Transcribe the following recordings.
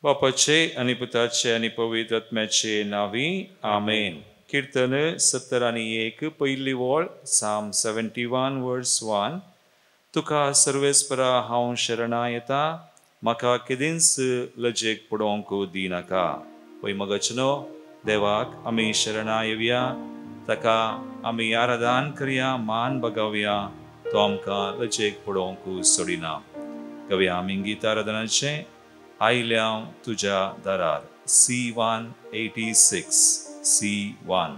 बापाचे आनी पुताचे आनी पवित्र आत्म्याचे नांवी आमेन. कीर्तन 71 पयली वळ, साम 71 वर्स 1. तुका सर्वेस्परा हांव शरणा येता, म्हाका केदींच लजेक पडोवंक दिनाका. पय मगचनो देवाक आमी शरणा येवया, ताका आमी आराधन करया, मान बगावया, तो आमकां लजेक पडोवंक सोडिना. गवया आमी गीत आराधनाचें आयल्या तुज्या दारार, C186 C1.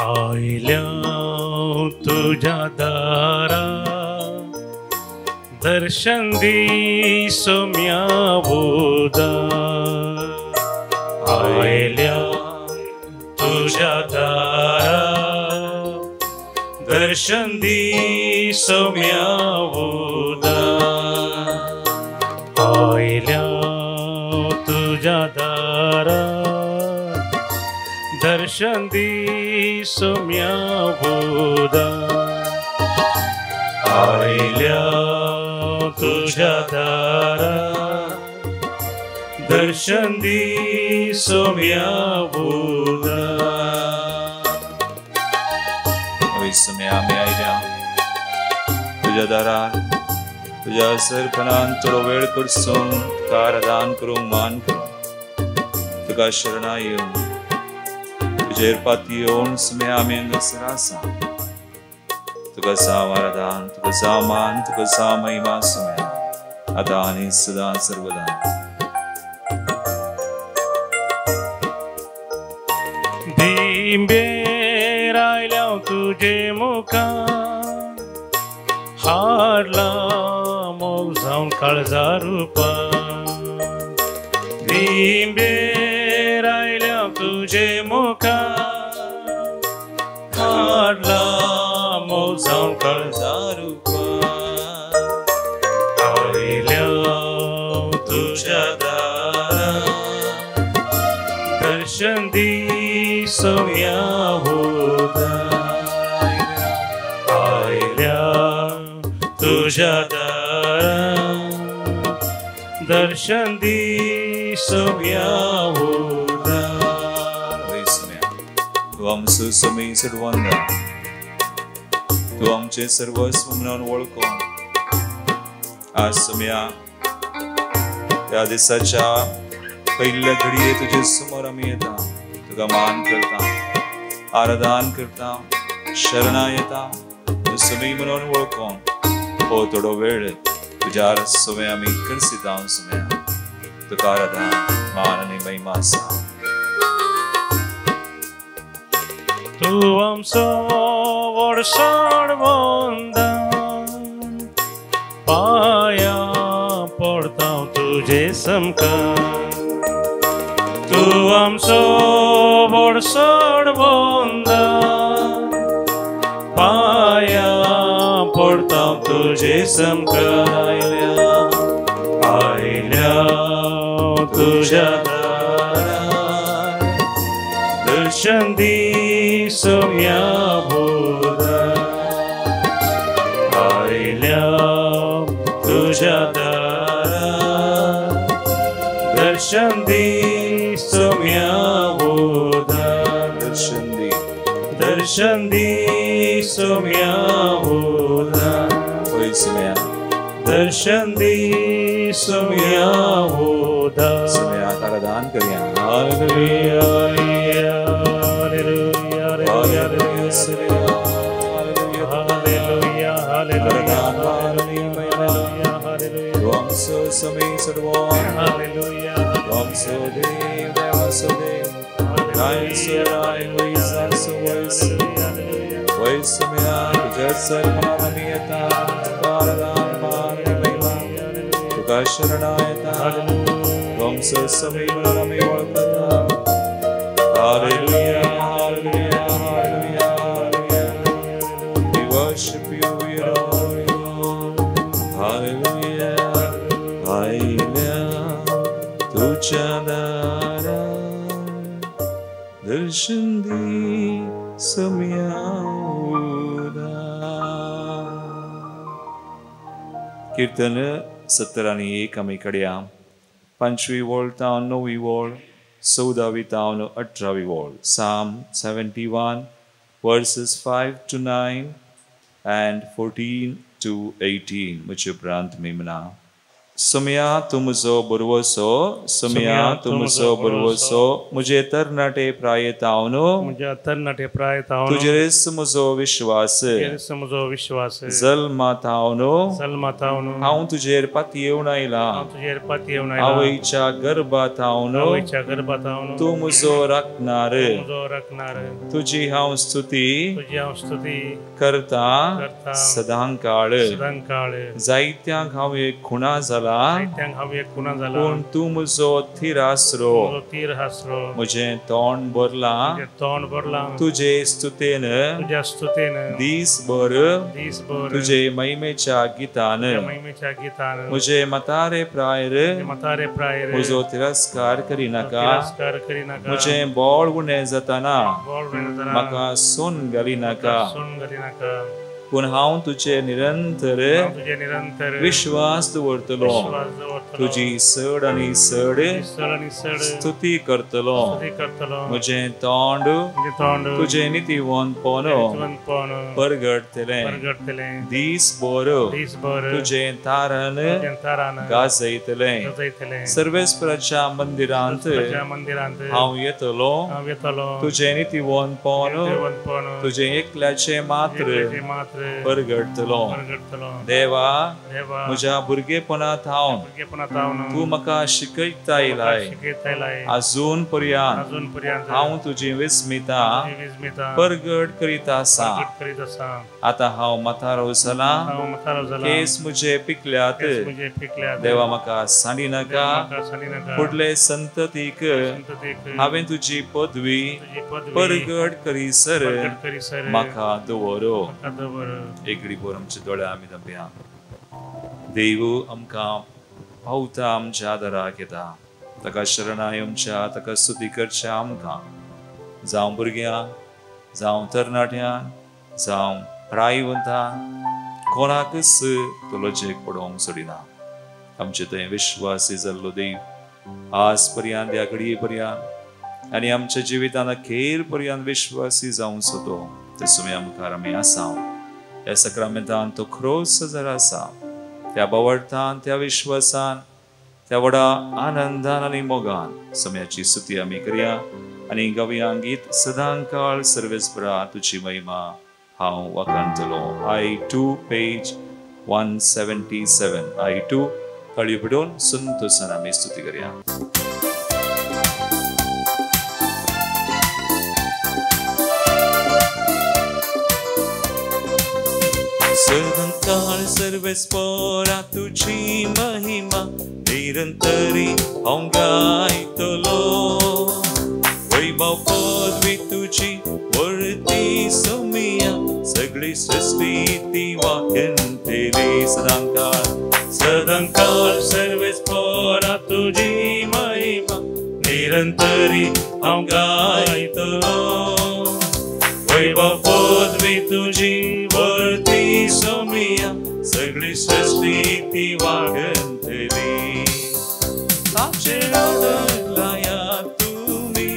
आयल्या तुज्या दारा दर्शन दी सोम्या बोधा. आयल्या तुझ्या दारा दर्शन दी सोम्या बोधा. आयल्या तुझ्या दारा दर्शन दी सोम्या बोधा. आयल्या तुझ्या दारा दर्शन दी सोम्या बोधा. सोम्या आमी आयल्या तुज्या दारार, तुज्या सरपणान थोडो वेळ करसून तुका आराधन करूंक, मान करूंक, तुका शरणा येवन तुजेर पाती येवन सोम्या आमी हांगासर आसा. तुका जावं आराधन, तुका जावं मान, तुका जावं महिमा सोम्या, आतां आनी सदां सर्वदा. दिंबेर आयल्या तुजे मुखार, हाडला मोग जावन काळजा रुपा. दिंबेर आयल्या तुजे मुखार, हाडला मोग जावन काळजा रुपा. आयल्या तुज्या दारा दर्शन दी सोम्या बोधा. आयल्या तुझ्या दारा दर्शन दी सोम्या बोधा. तूं आमचो समी सडवंदा, तूं आमचें सर्वस्व म्हणून वळखून आज सोम्या त्या दिसाच्या पयल्या घडये तुजे समोर आमी येता, तुका मान करता, आराधन करता, शरणा येता. तूं समी म्हणून वळखून हो थोडो वेळ तुज्या सवे आमी करसिता. सोम्या तुका आराधन, मान आनी महिमा आसा. तूं आमचो व्हडसाण वंदन, पांया पडता तुजे समकार. तूं आमचो व्हडसाण वंदन, पांया पडता तुजे समकार. आयल्या आयल्या तुज्या दारा दर्शन दी सोम्या बोधा. आयल्या तुझ्या दारा दर्शन दी सोम्या बोधा. दर्शन दी, दर्शन दी सोम्या बोधा. होय सोम्या, दर्शन दी सोम्या बोधा. सोम्या आराधन करया. Hallelujah hallelujah hallelujah hallelujah hallelujah. तूं आमचो समी सडवोन, हालेलुया. तूं आमचो देव, देवाचो देव, रायचो राय, वयसाचो वयस. वय सोम्या तुज्या सरपणान आमी येता, तुका आराधन, मान आनी महिमा, तुका शरणा येता. तूं आमचो समी म्हणून आमी वळखता. Hallelujah, hallelujah, hallelujah, hallelujah. We worship you, we adore you. Hallelujah, hallelujah. म्हज्या दारार दर्शन दी सम्या उदार. कीर्तन 71 आमी कडया 5वी वळ तावन 9वी वळ 14वी तावन 18वी वळ. Psalm 71 verses 5 to 9 and 14 to 18. म्हजे उपरांत मेमना. सम्या तूं म्हजो बरवसो, सम्या तूं म्हजो बरवसो, म्हजे तरणाटे प्राये तावन, म्हज्या तरणाटे प्राये तावन, तुजेरच म्हजो विश्वास, तुजेरच म्हजो विश्वास, जल्मा तावन, जल्मा तावन, हांव तुजेर पातयेवन आयला, हांव तुजेर पातयेवन आयला, आवयच्या गर्भा तावन, आवयच्या गर्भा तावन, तूं म्हजो राखणार, म्हजो राखणार, तुजी हांव स्तुती, तुजी हांव स्तुती करता करता सदांकाळ, सदांकाळ. जायत्यांक हांव एक खुणा जाला, जायत्यांक हांव एक खुणा जाला, पूण तूं म्हजो थीर आसरो, म्हजो थीर आसरो, म्हजें तोंड भरलां, म्हजें तोंड भरलां, तुजे स्तुतेन, तुज्या स्तुतेन, दीसभर, दीसभर, तुजे महिमेच्या गितान, महिमेच्या गितान, म्हजे म्हातारे प्रायर, म्हातारे प्रायर, म्हजो तिरस्कार करिनाका, तिरस्कार करिनाका, म्हजें बोळ उणें जातना, बोळ उणें जातना, म्हाका सोन घालिनाका, सोन घालिनाका, पूण हांव तुजे निरंतर, तुजे निरंतर विश्वास दवरतलो, तुजी चड आनी चड स्तुती करतलो, म्हजें तोंड तुजें नितीवंतपण परगटतलें, दीसभर तुजें तारण गाजयतलें. सर्वेस्पराच्या मंदिरांत हांव येतलो, तुजें नितीवंतपण तुजें एकल्याचें मात्र परगटतलो. देवा, म्हज्या भुरगेपणांत हांव तूं म्हाका शिकयता येयलाय, आजून पर्यंत हांव तुजी विस्मिता परगट करीत आसा. आतां हांव म्हातारो जाला, केस म्हजे पिकल्यात, देवा म्हाका सांडी नाका, फुडले संततीक हांवें तुजी पदवी परगट करीसर म्हाका दवरो. एकडी बोर आमचे दोळे आमी धांपया. देव आमकां पावता, आमच्या आदाराक येता, ताका शरणाय आमच्या, ताका स्तुती करच्या आमकां, जावं भुरग्यांक, जावं तरणाट्यांक, जावं प्रायवंतांक, कोणाकच तो लजेक पडोवंक सोडिना. आमचे थंय विश्वासी जाल्लो देव आज पर्यंत, ह्या घडये पर्यंत आनी आमच्या जिवितान अखेर पर्यंत विश्वासी जावंचो तो ते सुम्या मुखार आमी आसा. ह्या सक्रामेंतान तो खरोच जर आसा, त्या बावडतान, त्या विश्वासान, त्या व्हडा आनंदान आनी मोगान सम्याची स्तुती आमी करया आनी गावया गीत सदांकाळ सर्वेस्परा तुजी महिमा हांव वाखाणतलो. I2 page 177. I2 ताळयो पिडून संतोसान आमी स्तुती करया. सदांकाळ सर्वेस्परा तुजी महिमा निरंतरी हांव गायतलो, वैभव पदवी तुजी वर्ती सोमिया, सगळी सृष्टी ती वाखणतली. सदांकाळ सदांकाळ सर्वेस्परा तुजी महिमा निरंतरी हांव गायतलो, वैभव पदवी तुजी वर्ती सोमिया, सगळी सृष्टी ती वाखणतली. ताचेर लाया तुमी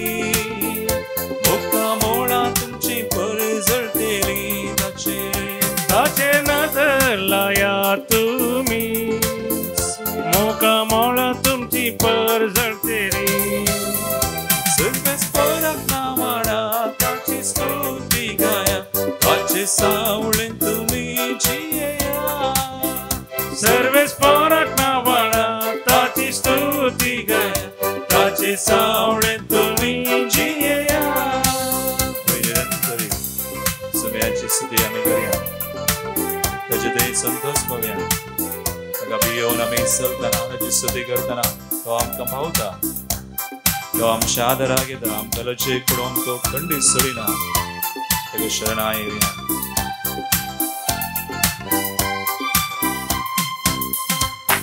मुखामोळा तुमची परजळटली, ताचेर नदर लाया तुमी मुखामोळा तुमची परजळटली. सर्वेस्पराक नावाडा ताची स्तुती गाया, ताचे सावळेन तुमी जियेया. सर्वेस्पराक नावाडा ताची स्तुती गाया, ताचे सावळेन तुमी जियेया. निरंतरी सम्याची स्तुती आमी करया, ताचे थंय संतोष पावया. ताका भियोवन आमी चलतना, ताची स्तुती करतना तो आमकां पावता, तो आमच्या आदाराक येता, आमकां लजेक पडोवंक तो खंडीत सोडिना. ताका शरणाय येवया.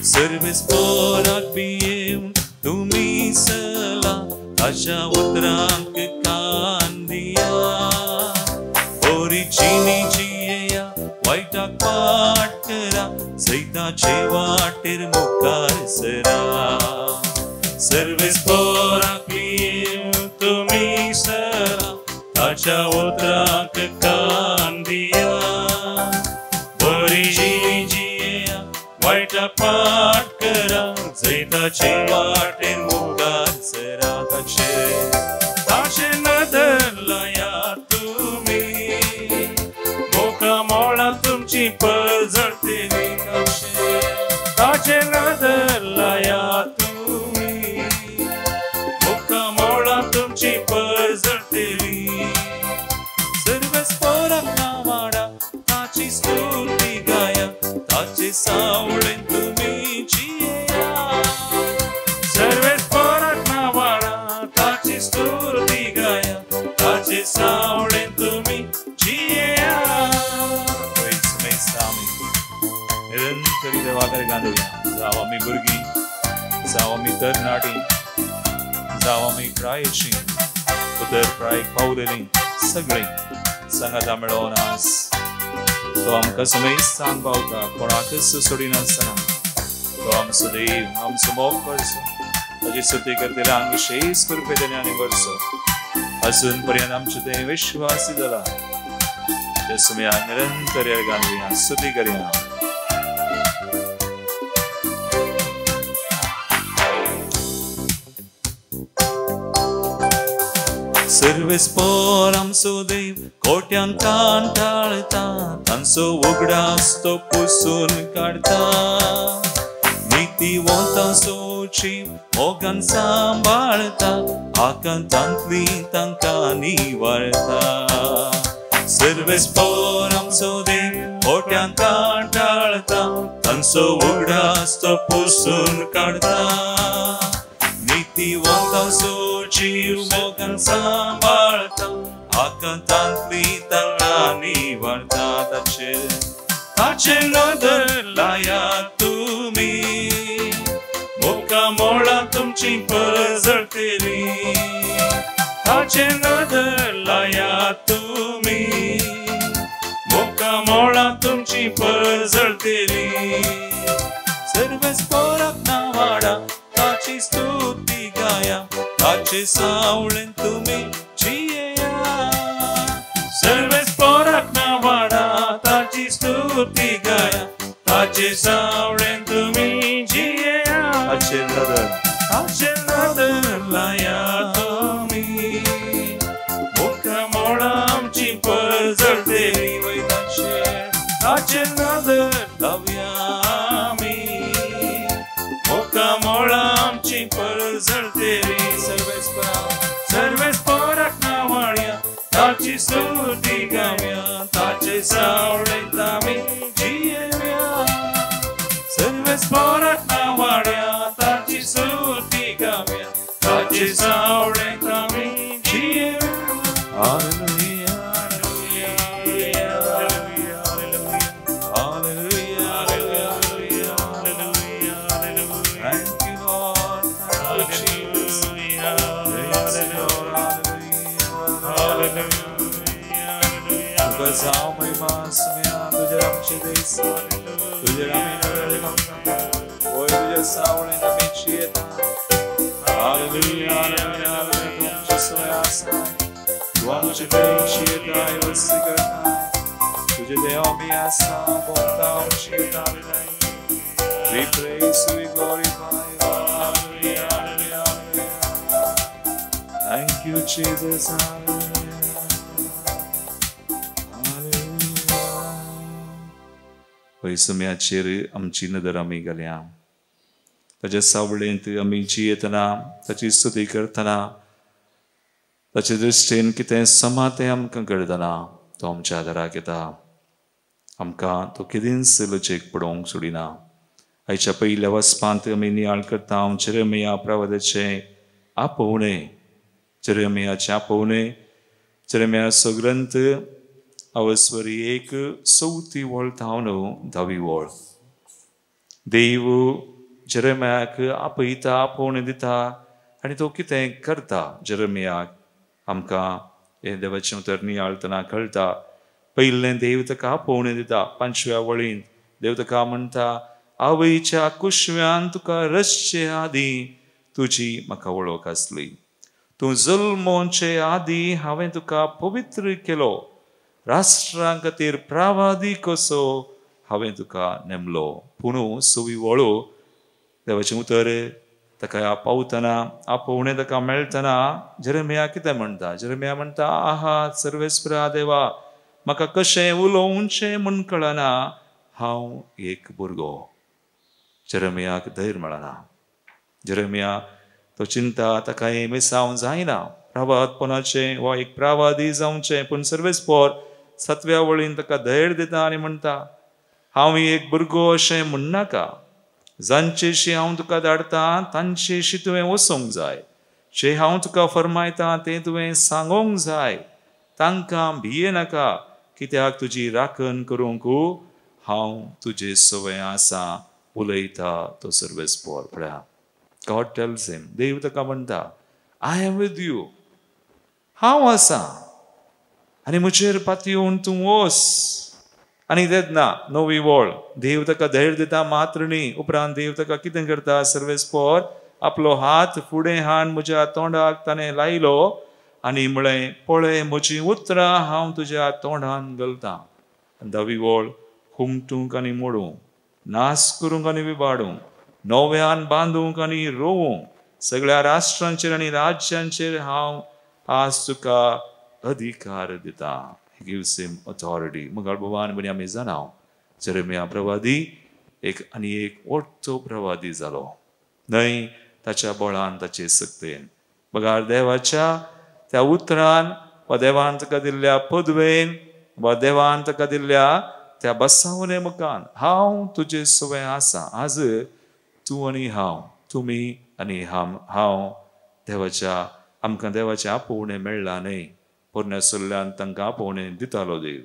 सर्वेस्पराक भियेवन तुमी सला ताच्या उतरांक कान दिया बरी जिणी जियेया वायटाक पाट करा जैताचे वाटेर मुखार सरा सर्वेस पोराक तुमी सला ताच्या उतरांक कान दिया बरी जिणी जियेया वायटाक पाट करा जैताचे वाटेर मुखार सरा ताचे ताचे नदर लाया तुमी मोका मोळा तुमची पळजळतेली ताचे ताचे नदर लाया तुमी मोका मोळा तुमची पळजळतेली सर्वस पोराक नावाडा ताची स्तुती गाया ताचे सावळेन तुमी जियेया सर्वेस पोराक नावाडा ताची स्तुती गाया ताचे सावळेन तुमी जियेया. आमी निरंतरी देवाकडे गांधया जावं आमी भुरगीं जावं आमी तरणाटीं जावं आमी प्रायेची उतर प्रायेक पावलेलीं सगळीं सांगाता मेळोवन आस तो आमकां समेस्तान पावता कोणाकच सोडिनासतना तो आमचो देव आमचो मोग करचो ताची स्तुती करतल्यांक विशेष कृपेन आनी करचो अजून पर्यंत आमचें तें विश्वासी जाला त्या सुमयाक निरंतर गांधया स्तुती करया. सर्वेस पोर आमचो देव कोट्यांक कांटाळता तांचो उगडास तो पुसून काडता नितीवंतांचो जीव मोगान सांबाळता आकांतांतली तांकां निवाळता. सर्वेस पोर आमचो देव कोट्यांक कांटाळता तांचो उगडास तो पुसून काडता नितीवंतांचो जीव मोगान सांबाळता आकांतांतली तांकां निवाळता. ताचे ताचे नदर लाया तुमी मोका मोळा तुमची पळजळतेली ताचे नदर लाया तुमी मोका मोळा तुमची पळजळतेली सर्वेस पोराक नावाडा ताची स्तुती गाया ताचे सावळेन तुमी जियेया सर्वेस पोराक नावाडा ताची स्तुती गाया ताचे सावळेन तुमी जियेया ताचे नदर ताचे नदर लाया तुमी मोका मोळा आमची पळजळतेली वय ताचे ताचे नदर लावया आमी मोका मोळा आमची पळजळतेली सर्वेस पोराक सर्वेस पोराक नावाड्या ताची स्तुती गावया ताचे सावळेंत आमी जियेवया सर्वेस पोराक नावाड्या ताची स्तुती गावया ताचे सावळेंत आमी जियेवया. Hallelujah, hallelujah, hallelujah, hallelujah, hallelujah. Thank you, Lord. Thank you, Jesus. Praise the Lord. Hallelujah. तुका जावं महिमा सुमया तुज्या आमचे देस तुज्या आमी नगरे वय तुज्या सावळेन आमी जियेता. Hallelujah, hallelujah, hallelujah. तुमचे समय आसा तूं आमचे थंय जियेताय वस्ती करताय तुजे देव आमी आसा भोंवता जियेता. We praise you, we glorify you. Hallelujah, hallelujah, hallelujah. Thank you, Jesus. Hallelujah. Hallelujah. पळय सुम्याचेर आमची नदर आमी घालया ताच्या सावळेंत आमी जियेतना ताची स्तुती करतना ताचे दृश्टीन कितें समा तें आमकां कळतना तो आमच्या आदाराक येता आमकां तो केदींच लजेक पडोवंक सोडिना. आयच्या पयल्या वचपांत आमी नियाळ करता जेरेमिया प्रवादाचें आपोवणें जेरेमियाचें आपोवणें जेरेमियाचो ग्रंथ अवस्वरी 1 चवथी वळ थावन 10वी वळ. देव जेरेमियाक आपयता, आपोवणें दिता आनी तो कितें करता जेरेमियाक आमकां हें देवाचें उतर नियाळतना कळटा. पयलें देव ताका आपोवणें दिता. 5व्या वळींत देव ताका म्हणटा, आवयच्या कुशव्यान तुका रचचे आदीं तुजी म्हाका वळख आसली, तूं जल्मोचे आदीं हांवें तुका पवित्र केलो, राष्ट्रां खातीर प्रावादी कसो हांवें तुका नेमलो. पूण सवी वळो देवाचें उतर ताका पावतना, आपोवणें ताका मेळटना जेरेमिया कितें म्हणटा? जेरेमिया म्हणटा, आहा सर्वेस्परा देवा, म्हाका कशें उलोवचें म्हूण कळना, हांव एक भुरगो. जेरेमियाक धैर्य मेळना. जेरेमिया तो चिंता ताका हें मिसांव जायना, प्रावादपणाचें वा एक प्रावादी जावचें. पूण सर्वेस्पर 7व्या वळीन ताका धैर्य दिता आनी म्हणटा, हांव एक भुरगो अशें म्हणनाका, जांचेशी हांव तुका धाडटा तांचेशी तुवें वचूंक जाय, जे हांव तुका फरमायता तें तुवें सांगोंक जाय, तांकां भिये नाका, कित्याक तुजी राखण करूंक हांव तुजे सवय आसा, उलयता तो सर्वेस्पर. पळया, गॉड टेल्स हिम, देव ताका म्हणटा, I am with you, हांव आसा आनी म्हजेर पातयेवन तूं वच. आनी तेन्ना 9वी वळ देव ताका धैर्य दिता मात्र न्ही, उपरांत देव ताका कितें करता? सर्वेस्पर आपलो हात फुडें हाड म्हज्या तोंडाक ताणें लायलो आनी म्हळें, पळय म्हजीं उतरां हांव तुज्या तोंडान घालतां. 10वी वळ, हुमटूंक आनी मोडूंक, नाश करूंक आनी विबाडूंक, नव्यान बांदूंक आनी रोवूंक, सगळ्या राष्ट्रांचेर आनी राज्यांचेर हांव आज तुका अधिकार दिता. He gives him authority. मुखार भगवान बरी आमी जाणा, जेरेमिया प्रवादी एक आनी एक व्हडलो प्रवादी जालो न्हय ताच्या बळान, ताचे सक्तेन, बगार देवाच्या त्या उतरान वा देवान ताका दिल्ल्या पदवेन वा देवान ताका दिल्ल्या त्या बसावणे मुखान, हांव तुजे सवय आसा. आज तूं आनी हांव, तुमी आनी हांव देवाच्या, आमकां देवाचें आपोवणें मेळ्ळां न्हय. पोरण्या सल्ल्यान तांकां आपोवणें दितालो देव,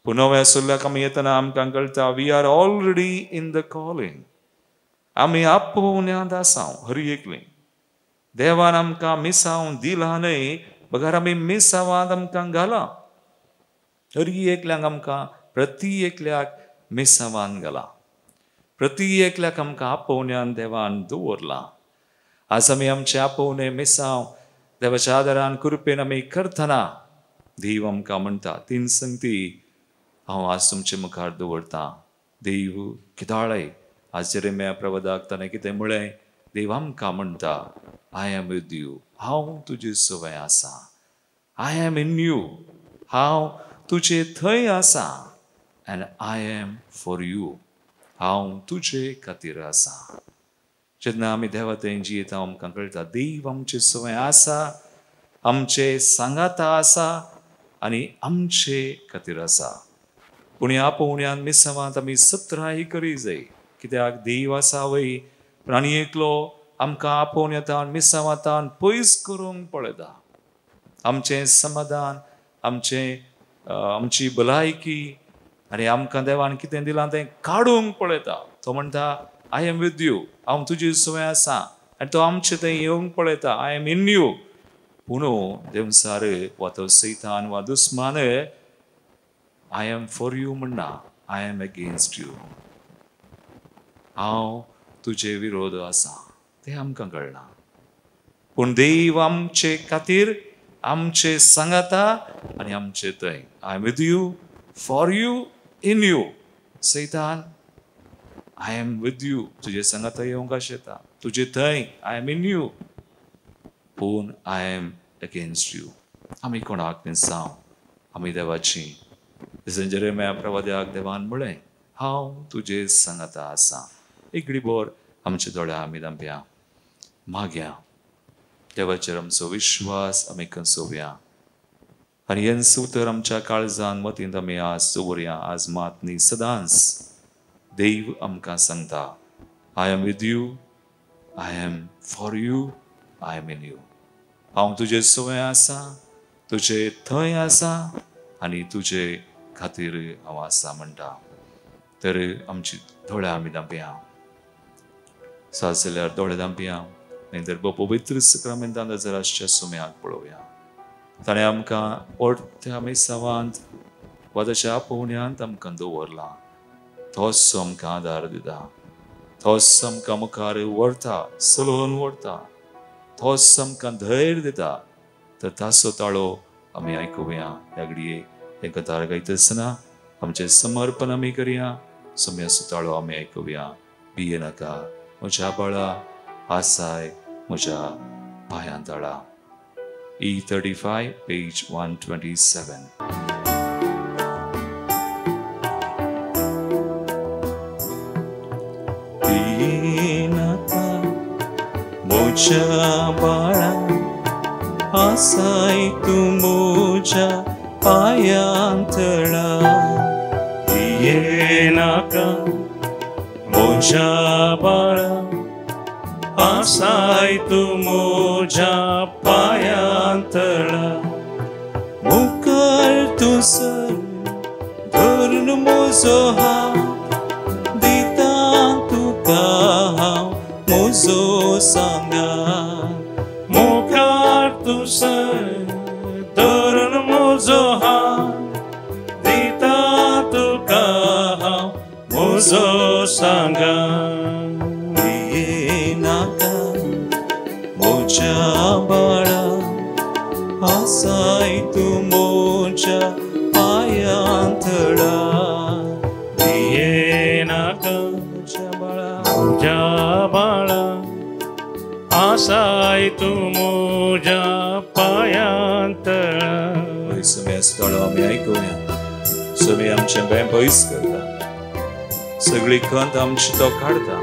पूण नव्या सल्ल्याक आमी येतना आमकां कळटा, we are already in the calling. आमी आपोवण्यांत आसा. हर एकली देवान आमकां मिसांव दिलां न्हय, बगर आमी मिसांवांत आमकां घालां. हर एकल्याक आमकां, प्रती एकल्याक मिसांवान घालां, प्रती एकल्याक आमकां आपोवण्यान देवान दवरलां. आज आमी आमचें आपोवणें मिसांव देवाच्या आदारान कृपेन आमी करतना देव आमकां म्हणटा, 3 संगती हांव आज तुमचे मुखार दवरतां. देव किदाळय आज जेरेमिया प्रवादाक ताणें कितें म्हळें? देव आमकां म्हणटा, I am with you, हांव तुजे सवय आसा, I am in you, हांव तुजे थंय आसा, and I am for you, हांव तुजे खातीर आसा. जेन्ना आमी देवा थंय जियेता आमकां कळटा देव आमचे सवय आसा, आमचे सांगाता आसा आनी आमचे खातीर आसा. पूण ह्या आपोवण्यान मिसांवांत आमी सत्राय करी जाय, कित्याक देव आसा वय, पूण आनी एकलो आमकां आपोवन येता मिसांवांतान पयस करूंक पळयता. आमचें समाधान, आमचें आमची भलायकी आनी आमकां देवान कितें दिलां तें काडूंक पळयता. तो म्हणटा, I am with you, हांव तुजी सवय आसा, आनी तो आमचें थंय येवंक पळयता, I am in you. पूण देवसार वा तो सैतान वा दुस्मान I am for you म्हणना, I am against you, हांव तुजे विरोध आसा. तें आमकां कळना, पूण देव आमचे खातीर, आमचे सांगाता आनी आमचे थंय. I am with you, for you, in you. सैतान, I am with you, तुजे सांगाता येवंक आशेता, तुजे थंय, I am in you, पूण I am against you. आमी कोणाक मिसांव? आमी देवाची. जेरेमिया प्रवाद्याक देवान म्हळें, हांव तुजे सांगाता आसा. एक घडीभर आमच्या दोळ्या आमी धांपया, मागया देवाचेर आमचो विश्वास आमी कंसोवया आनी हेंच उतर आमच्या काळजान मतींत आमी आज दवरया. आज मात न्ही, सदांच देव आमकां सांगता, I am with you, I am for you, I am in you. हांव तुजे सवय आसा, तुजे थंय आसा आनी तुजे खातीर हांव आसा म्हणटा. तर आमची दोळ्या आमी धांपया. सास जाल्यार दोळे धांपया आनी धर्म पवित्र सक्रामेंतान नजर आसच्या सुम्याक पळोवया. ताणें आमकां ओर्त्या मिसावांत वा ताच्या आपोवण्यांत आमकां दवरला. तोच आमकां आदार दिता, तोच आमकां मुखार व्हरता, चलोवन व्हरता, तोच आमकां धैर्य दिता. तर ताचो ताळो आमी आयकुया. ह्या घडये हें कथार गायता आसतना आमचें समर्पण आमी करया. सुम्याचो ताळो आमी आयकुया. भिये नाका म्हज्या बाळा, आसाय म्हज्या पांयां तळा. E35 page 127. भिये नाका म्हज्या बाळा, आसाय तूं म्हज्या पांयां तळा. भिये नाका म्हज्या बाळा, आसाय तूं म्हज्या पांयां तळा. मुखार तूं सर धरून म्हजो हात, दिता तुका हांव म्हजो सांगात. मुखार तूं सर धरून म्हजो हात, दिता तुका हांव म्हजो सांगात. भिये नाका म्हज्या बाळा, आसाय तूं म्हज्या पांयां तळा. भिये नाका म्हज्या बाळा, म्हज्या बाळा, आसाय तूं म्हज्या पांयां तळा. सुम्याचो ताळो आमी आयकुया. सुमी आमचें भंय पयस करता, सगळी खंत आमची तो काडटा,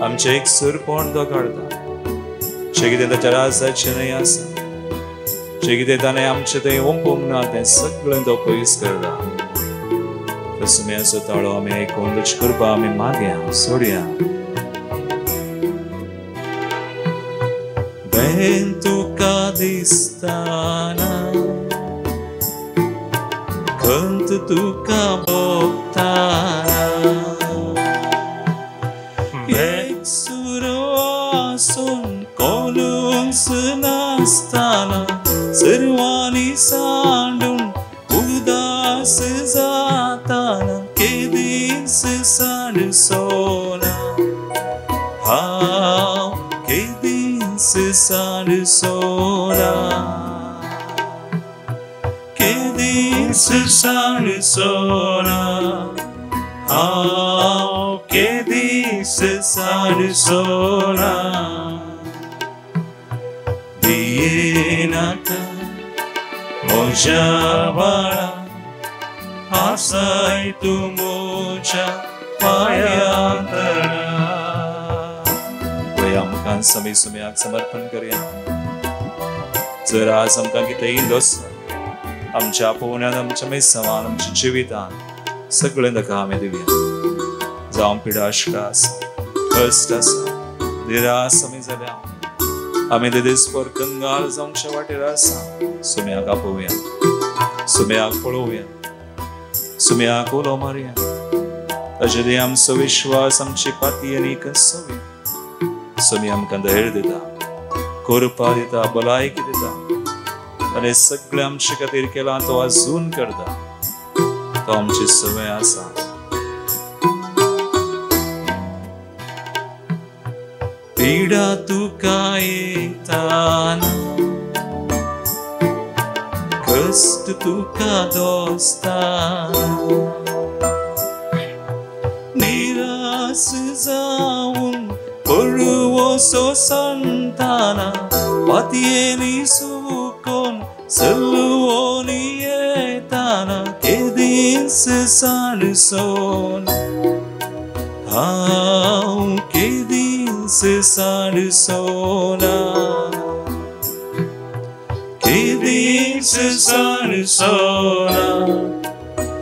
आमचें एक सुरपण तो काडटा. जें कितें ताच्या राजाचें न्हय आसा, जें कितें ताणें आमचें थंय ओंपूंक ना, तें सगळें तो पयस करता. तर सुम्याचो ताळो आमी आयकून ताची कृपा आमी मागया, सोडया. बेन तुका दिसताना, खंत तुका भोगताना, एक सुरो आसून कोणूच नासताना, सर्वांनी सांडून उदास जाताना, केदीच सांडसोना हांव, केदीच सांडसोना, केदीच सांडसोना हांव, केदीच सांडसोना. भिये नाका म्हज्या बाळा, आसाय तूं म्हज्या पांयां तळा. पळय आमकां समी सुम्याक समर्पण करया. जर आज आमकां कितें येयलो आमच्या आपोवण्यान, आमच्या मिसावान, आमच्या जिवितान, सगळें ताका आमी दिवया. जावं पिडाश्ट आसा, कश्ट आसा, निरास आमी जाल्या, आमी ते दिसभर कंगाल जावच्या वाटेर आसा. सुम्याक आपोवया, सुम्याक पळोवया, सुम्याक उलो मारया. ताचेर थंय आमचो विश्वास, आमची पाती आनी कसोवया. सुमी आमकां धैर्य दिता, कृपा दिता, भलायकी दिता. आनी सगळें आमचे खातीर केलां तो अजून करता. तो आमची संवय आसा. पिडा तुका येताना, कश्ट तुका दोस्ताना, निरास जावन पळोवसो संताना, पातयेनी सुकोन चलोवन येताना, केदीच सांडसोना हांव, केदीच सांडसोना, केदीच सांडसोना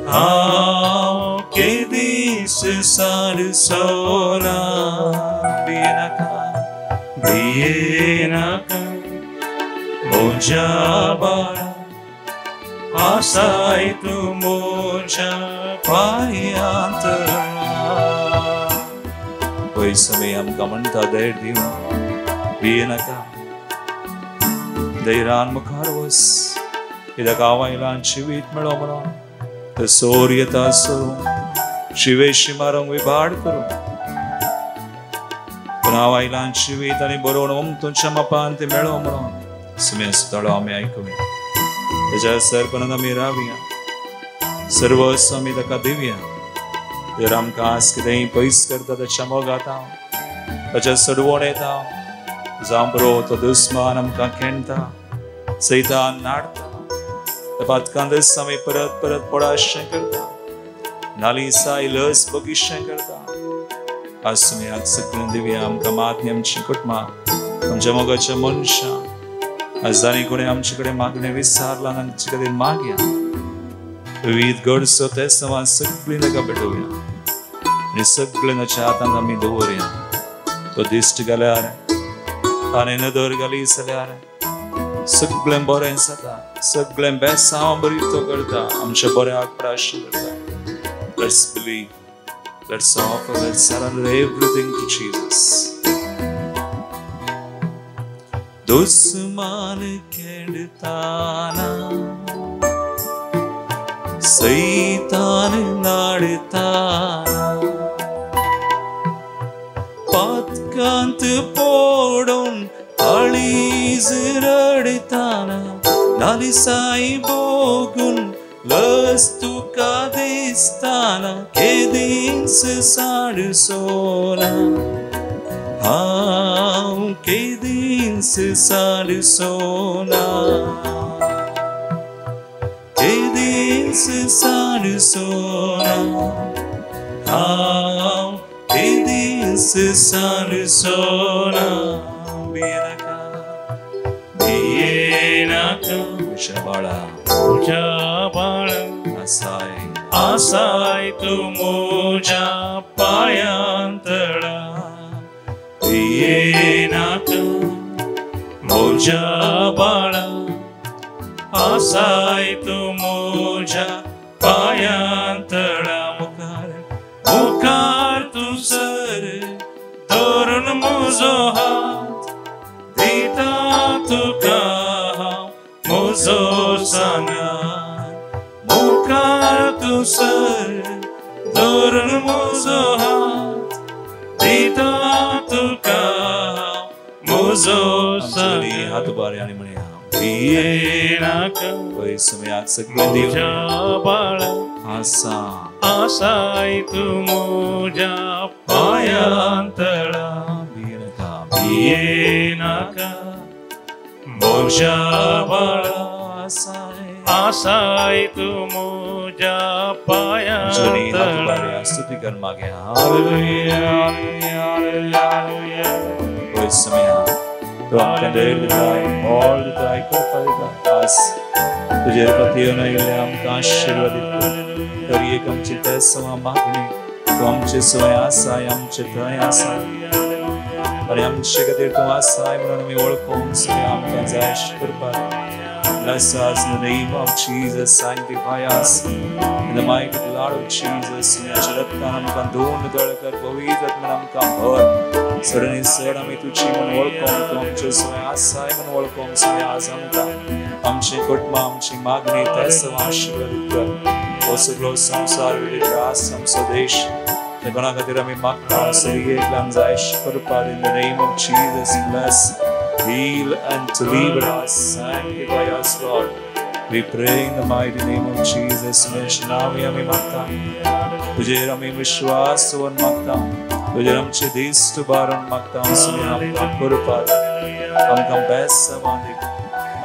हांव, केदीच सांडसोना. भिये नाका, भिये नाका म्हज्या बाळा, आसाय तूं म्हज्या पांयां तळा. पयस आमकां म्हणटा धैर्य दिवन भिये नाका, धैर्यान मुखार वच, कित्याक आवयलान जिवीत मेळो म्हणून तो सोर येता सोरूं शिवेशी मारूंक विभाड करूं, पूण आवयलान जिवीत आनी बरोवन ओमतूंच्या मापान ते मेळो म्हणून सुमेस तळो आमी आयकुया, ताच्या सरपणान आमी रावया, सर्वस्व आमी ताका दिवया. जर आमकां आज कितेंय पयस करता ताच्या मोगात, ताच्या सडवण येता, जांबरो तो दुस्मान आमकां खेणटा, सैतान नाडटा, त्या पातकांतच आमी परत परत पडाशें करता, नालिसाय लस बगिशें करता. आज तुमी आज सगळें दिवया आमकां मागणी आमची कुटुंबां, आमच्या मोगाच्या मनशां, आज जाणी कोणी आमचे कडेन मागणें विचारलां आमचे खातीर मागया, विविध गरजो ते समाज सगळीं ताका भेटोवया आनी सगळें ताच्या हातांत आमी दवरया. तो दिश्ट घाल्यार ताणें नदर घाली जाल्यार सगळें बरें जाता, सगळें बेसांव बरी तो करता, आमच्या बऱ्याक प्राश्य करता. Let's believe, let's offer, let's surrender everything to Jesus. दुश्मन खेळताना सैतान नाडताना, पातकांत पडून काळीज रडताना, नालिसाई भोगून लस तुका दिसताना, केदींच साडसोना, हांव केदींच साडसोना, केदींच साडसोना, हांव केदींच साडसोना. भिये नाका, भिये नाका म्हज्या बाळा, म्हज्या बाळा, आसाय आसाय तूं म्हज्या पांयांतळा. भिये नाका म्हज्या बाळा, आसाय तूं म्हज्या पांयांतळा. मुखार मुखार तूं सर धरून म्हजो हात, दिता तुका हांव म्हजो सांगात. मुखार तूं सर धरून म्हजो हात, दिता तुका हांव म्हजो सांगात. हात उबार आनी म्हणया, भिये नाका पयस आज सगळें म्हज्या बाळा, आसा आसाय तूं म्हज्या पांयांतळा. भिये नाका, भिये नाका म्हज्या बाळा, आसाय आसाय तूं म्हज्या पांयांतळा. स्तुती कर मागया. Hallelujah, hallelujah, hallelujah. पयस तूं आमकां धैर्य दिताय, बळ दिताय, कृपा दिताय. आज तुजेर पतयेवन आयिल्लें आमकां आशिर्वादीत कर. तर एक आमची तेसवां मागणी, तूं आमचे सवय आसाय, आमचे थंय आसाय आनी आमचे खातीर तूं आसाय म्हणून आमी वळखूंक सगळें आमकां जाय अशें करपाक. Bless us in the name of Jesus, sanctify us in the mighty blood of Jesus. आमच्या रक्तान आमकां धुवन तळ कर, पवित्र आत्म्यान आमकां भर. सड आनी सड आमी तुजी म्हूण वळखूंक, तूं आमचे सवय आसाय म्हूण वळखूंक सगळें आज आमकां आमचें कुटुंब, आमची मागणी तेसवां आशिर्वादीत कर. हो सगळो संवसार विविध रास आमचो देश कोणा खातीर आमी मागता, सगळ्यांक जाय अशें करपाक. In the name of Jesus, bless, heal and deliver us, sanctify us, Lord. We pray in the mighty name of Jesus. नांव आमी मागता, तुजेर आमी विश्वास दवरून मागता, तुजेर आमचे दिश्ट उबारून मागता. आमकां करपाक, आमकां बेसांव दी,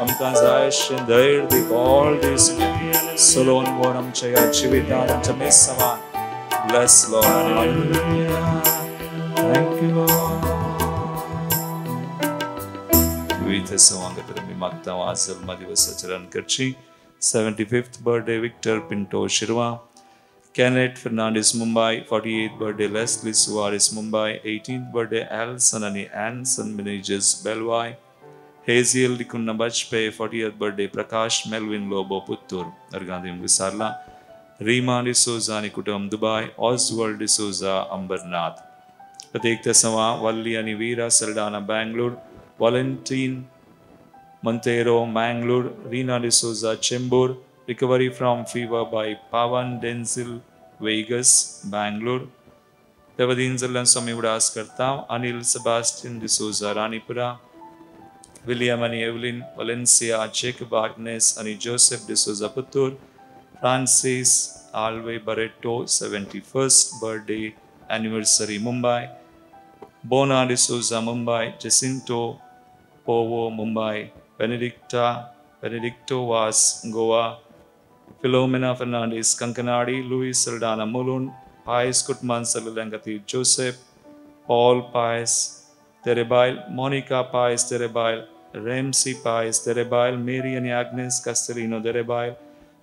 आमकां जाय अशें धैर्य दी, बळ दी. सलोवन वर आमच्या ह्या जिवितांत, आमच्या मेसांवान. Bless, Lord. Hallelujah. Thank you, Lord. विविध सवांगत आमी मागता आज जल्मदिवसाचरण करची. 75th birthday Victor Pinto Shirva, Kenneth Fernandes Mumbai, 48th birthday Leslie Suarez Mumbai, 18th birthday Alson आनी Anson Menezes Belvai, Hazel D'Cunha Bajpe, 40th birthday Prakash Melvin Lobo Puttur, अर्गांत विसारला, Reema D'Souza आनी कुटुंब दुबाय, ऑजवर्ल्ड डिसोजा अंबरनाथ. प्रत्येक तेसवा वल्ली आनी Veera Saldanha Bangalore, Valentine Monteiro Mangalore, Reena D'Souza Chembur, recovery from fever by Pawan Denzil Vegas Bangalore. देवदीन जाल्ल्यान स्वामी उडास करता Anil Sebastian D'Souza राणीपुरा, William आनी Evelyn Valencia, Jacob Agnes आनी Joseph D'Souza Puttur, Francis Alves Barreto 71st birthday anniversary Mumbai, Bona D'Souza Mumbai, Jacinto Povo Mumbai, Benedicto Vaz Goa, Philomena Fernandes Kankanady, Luis Saldanha Mulund, Pius Kutman सल्लल्यांक खातीर Joseph Paul Pius Terebail, Monica Pius Terebail, Ramsey Pius Terebail, Mary आनी Agnes कास्तेलिनो तेरेबायल,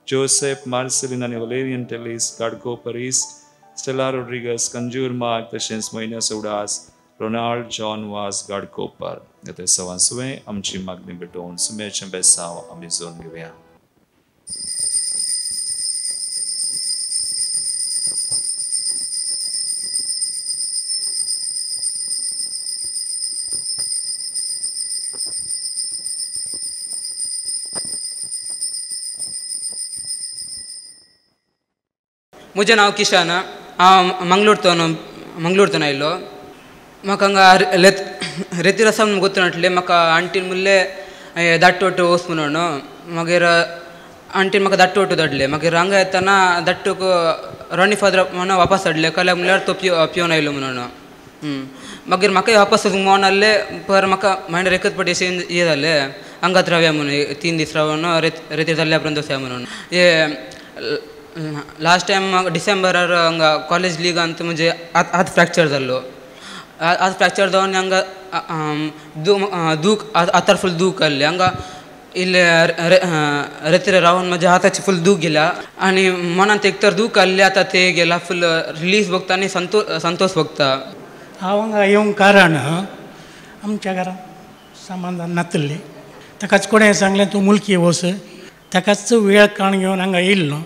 Joseph Marcelin आनी Valerian टेलीस गाडकोपर east, Stella Rodrigues Kanjur मार्ग, तशेंच म्हयन्या उडास Ronald John वास गाडकोपर. ते सवां सुवें आमची मागणी भेटोवन सुम्याचें बेसांव आमी जोन घेवया. म्हजें नांव किशन, हांव मंगळूरतून आयिल्लो. म्हाका हांगा रेतीर आसा म्हणून गोत्तू नासलें. म्हाका आंटीन म्हणलें दाट्टो वट्टो वच म्हणून. मागीर आंटीन म्हाका दाट्टो वट्टो धाडलें. मागीर हांगा येतना दाट्टूक रॉनी फादर म्हणून वापस हाडलें. कल्याक म्हणल्यार तो पिवन आयलो म्हणून. मागीर म्हाकाय वापस वचूंक मोन आहलें, पर म्हाका मायंडार एकच पाटी अशें हें जालें हांगाच रावया म्हणून, 3 दीस रावन रेतीर जाल्ल्या उपरांत वचया म्हणून. हे लास्ट टायम डिसेंबरार हांगा कॉलेज लिगांत म्हणजे हात फ्रॅक्चर जाल्लो. हात फ्रॅक्चर जावन हांगा दूख हातार फूल दूख आहलें. हांगा इल्ले रेतीर रावन म्हज्या हाताची फूल दूख गेल्या आनी मनांत एक तर दूख आहलें, आतां ते गेला फूल रिलीफ भोगता आनी संतोश भोगता. हांव हांगा येवंक कारण आमच्या घरांत सामान नातिल्लें. ताकाच कोणें सांगलें तूं मुलकी वच, ताकाच वेळ काण घेवन हांगा येयल्लो.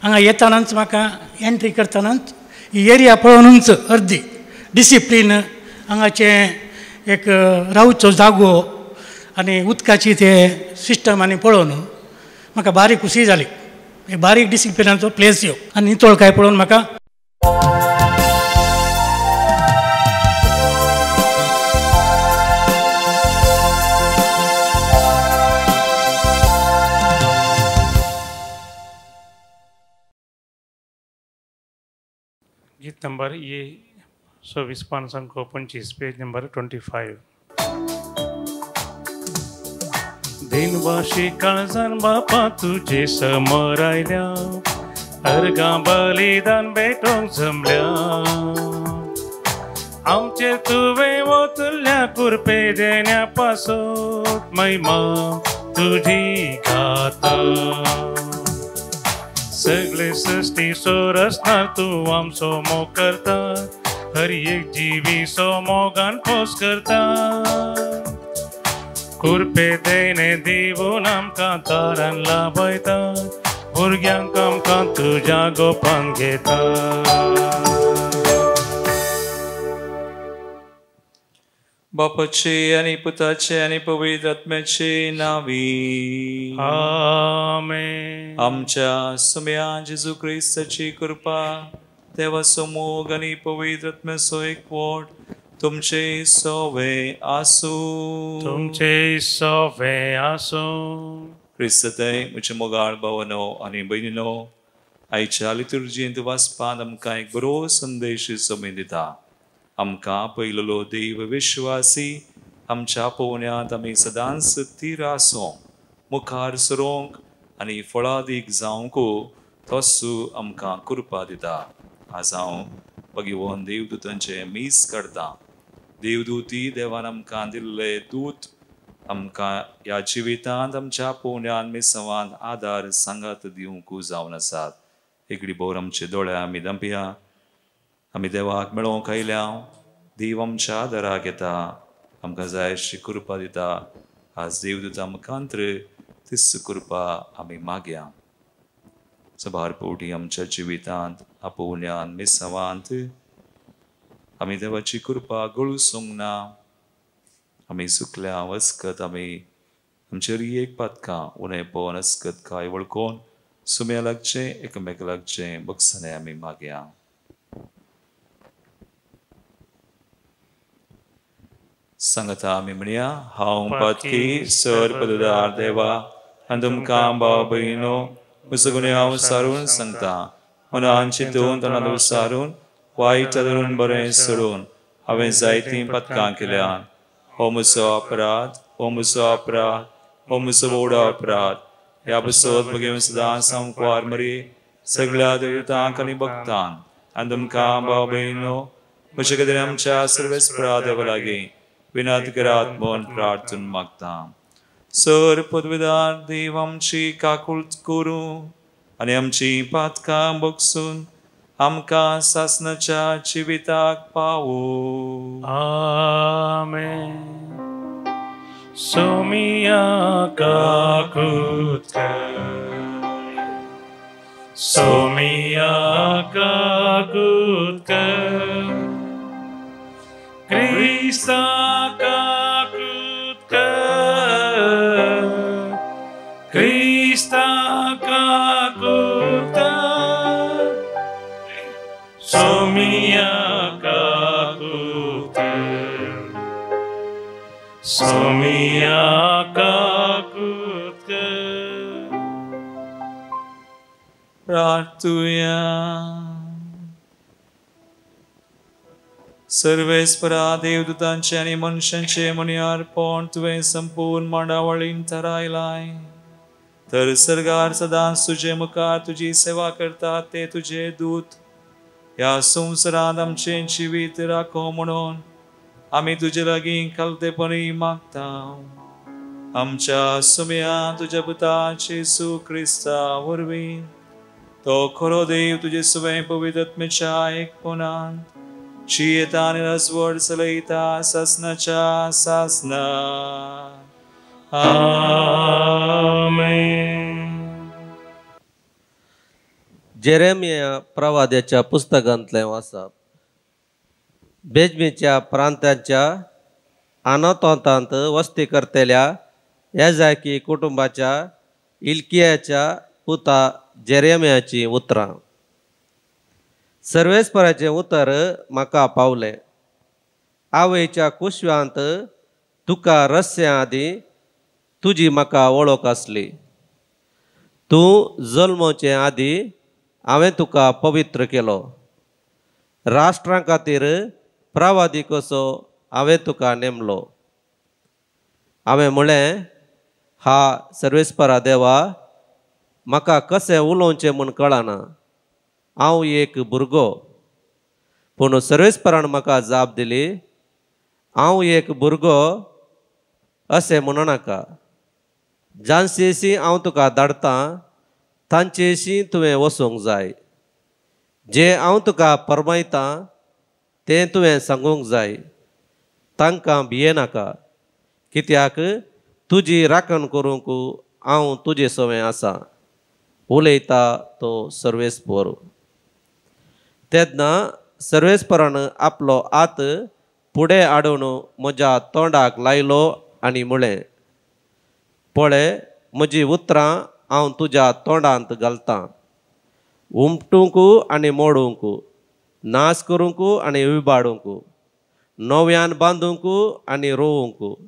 हांगा येतनाच म्हाका एंट्री करतनाच ही एरिया पळोवनूच अर्दी डिसिप्लीन, हांगाचें एक रावचो जागो आनी उदकाची ते सिस्टम आनी पळोवन म्हाका बारीक खुशी जाली. बारीक डिसिप्लिनाचो प्लेस यो आनी नितळकाय पळोवन म्हाका. गीत नंबर ये 125 25, पेज नंबर 25. दिनवाशी काळजान बापा तुझे समोर आयल्या, अर्गां बलिदान भेटोवंक जमल्या. आमचे तुवें वतल्या कुरपे देण्या पासत महिमा तुजी गाता. सगळे सृष्टी सोरसना तूं आमचो मोग करता, हर एक जिवीचो मोगान खोस करता. कुरपे देणे दिवन आमकां तारान लाभयता, भुरग्यांक आमकां तुज्या गोपान घेता. बापाचे आनी पुताचे आनी पवित्र आत्म्याचे नावी आमेन. आमच्या सुम्या जेजू क्रिस्ताची कृपा, देवाचो मोग आनी पवित्र आत्म्याचो एकवट तुमचे सोवे आसूं. तुमचे सोवे आसूं. क्रिस्तय म्हजे मोगाळ भावनो आनी भयणीनो, आयच्या लितुर्जींत वाचपांत आमकां एक बरो संदेश समी दिता. आमकां पयलेलो देव विश्वासी आमच्या पोवण्यांत आमी सदांच थीर आसूंक, मुखार सरोंक आनी फळादीक जावंक तसो आमकां कृपा दिता. आज हांव भगिवन देवदूतांचें मीस करतां. देवदूती देवान आमकां दिल्ले दूत आमकां ह्या जिवितांत आमच्या पोवण्यांत मिसवांत आदार सांगात दिवंक जावन आसात. एकडे भोर आमचे दोळे आमी दंपया. आमी देवाक मेळोवंक आयल्या. देव आमच्या आदाराक येता, आमकां जाय अशी कृपा दिता. आज देवदूता मुखांत्र तीच कृपा आमी मागया. सबार पवटी आमच्या जिवितांत आपोवण्यांत मिसवांत आमी देवाची कृपा गळसूंक ना. आमी चुकल्या वस्कत आमी आमचेर एक पातकां उणेपण अस्कत काय वळखून सुम्या लागचें एकामेका लागचें बक्षाने आमी मागया. सांगता आमी म्हणया, हांव पातकी सर पददार देवा आनी तुमकां भाव भयणो म्हजो गुन्यांव सारून सांगता. मनान चिंतून तणांत सारून वायट धरून बरें सोडून हांवें जायतीं पथकां केल्यान. हो म्हजो अपराध, हो म्हजो अपराध, हो म्हजो व्हडो अपराध. ह्या पासत म्हगे सदां सामकार मरी सगळ्या देवतांक आनी भक्तांक आनी तुमकां भाव भयणो म्हजे खातीर आमच्या सर्वेस्परा देवा लागीं विनंती करात म्हूण प्रार्थना मागता. सर पदवीदार देव आमची काकूळट करूं आनी आमची पातकां बगसून आमकां सासणाच्या जिविताक पावूं. आमेन. सोमिया काकूत कर, सोमिया काकूत कर, क्रिस्ता काकूत कर, क्रिस्ता काकूत कर, सोमिया काकूत कर, सोमिया काकूत कर. प्रार्थुया. सर्वेस्परा देवदूतांचे आनी मनशांचे मनियारपण तुवें संपूर्ण मांडावळीन थारायलाय. तर सर्गार सदांच तुजे मुखार तुजी सेवा करतात ते तुजे दूत ह्या संवसारांत आमचें जिवीत राखो म्हणून आमी तुजे लागीं खालतेपणी मागता. आमच्या सुम्या तुज्या पुता जेजू क्रिस्ता वरवीं तो खरो देव तुजे सुवें पवित्र आत्म्याच्या एकपणान जियेता आनी रजवड चलयता सासणाच्या सासणा. आमेन. जेरेमिया प्रवाद्याच्या पुस्तकांतलें वाचप. बेजमीच्या प्रांताच्या अनातोंतांत वस्ती करतल्या याजाकी कुटुंबाच्या इल्कियाच्या पुता जेरेमियाची उतरां. सर्वेस्पराचें उतर म्हाका पावलें. आवयच्या कुशव्यांत तुका रस्स्या आदीं तुजी म्हाका वळख आसली. तूं जल्मोचे आदीं हांवें तुका पवित्र केलो. राष्ट्रां खातीर प्रवादी कसो हांवें तुका नेमलो. हांवें म्हळें, हा सर्वेस्परा देवा, म्हाका कशें उलोवचें म्हूण कळना, हांव एक भुरगो. पूण सर्वेस्परान म्हाका जाप दिली, हांव एक भुरगो अशें म्हणू नाका. जांचेशी हांव तुका धाडटां तांचेशी तुवें वचूंक जाय. जें हांव तुका फर्मायतां तें तुवें सांगूंक जाय. तांकां भियेनाका, कित्याक तुजी राखण करूंक हांव तुजे सवें आसा, उलयता तो सर्वेस्पर. तेन्ना सर्वेस्परान आपलो हात फुडें हाडून म्हज्या तोंडाक लायलो आनी म्हळें, पळय म्हजी उतरां हांव तुज्या तोंडांत घालतां. उमटूंक आनी मोडूंक, नाश करूंक आनी विबाडूंक, नव्यान बांदूंक आनी रोवूंक,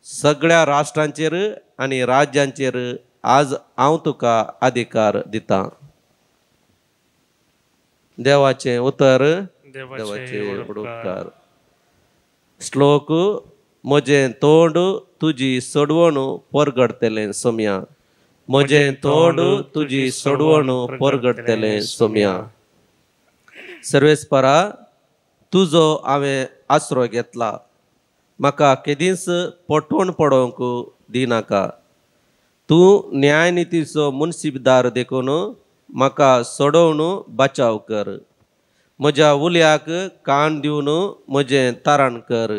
सगळ्या राष्ट्रांचेर आनी राज्यांचेर आज हांव तुका अधिकार दितां. देवाचें उतर. देवाचे उपकार. श्लोक. म्हजें तोंड तुजी सोडवण परगडतलें सोम्या, म्हजें तोंड तुजी सोडवण परगडतलें सोम्या. सर्वेस्परा, तुजो हांवें आसरो घेतला, म्हाका केदींच पटोवन पडोवंक दिनाका. तूं न्यायनितीचो मुन्सिबदार देखून म्हाका सोडोवन बचाव कर. म्हज्या उल्याक कान दिवन म्हजें तारण कर.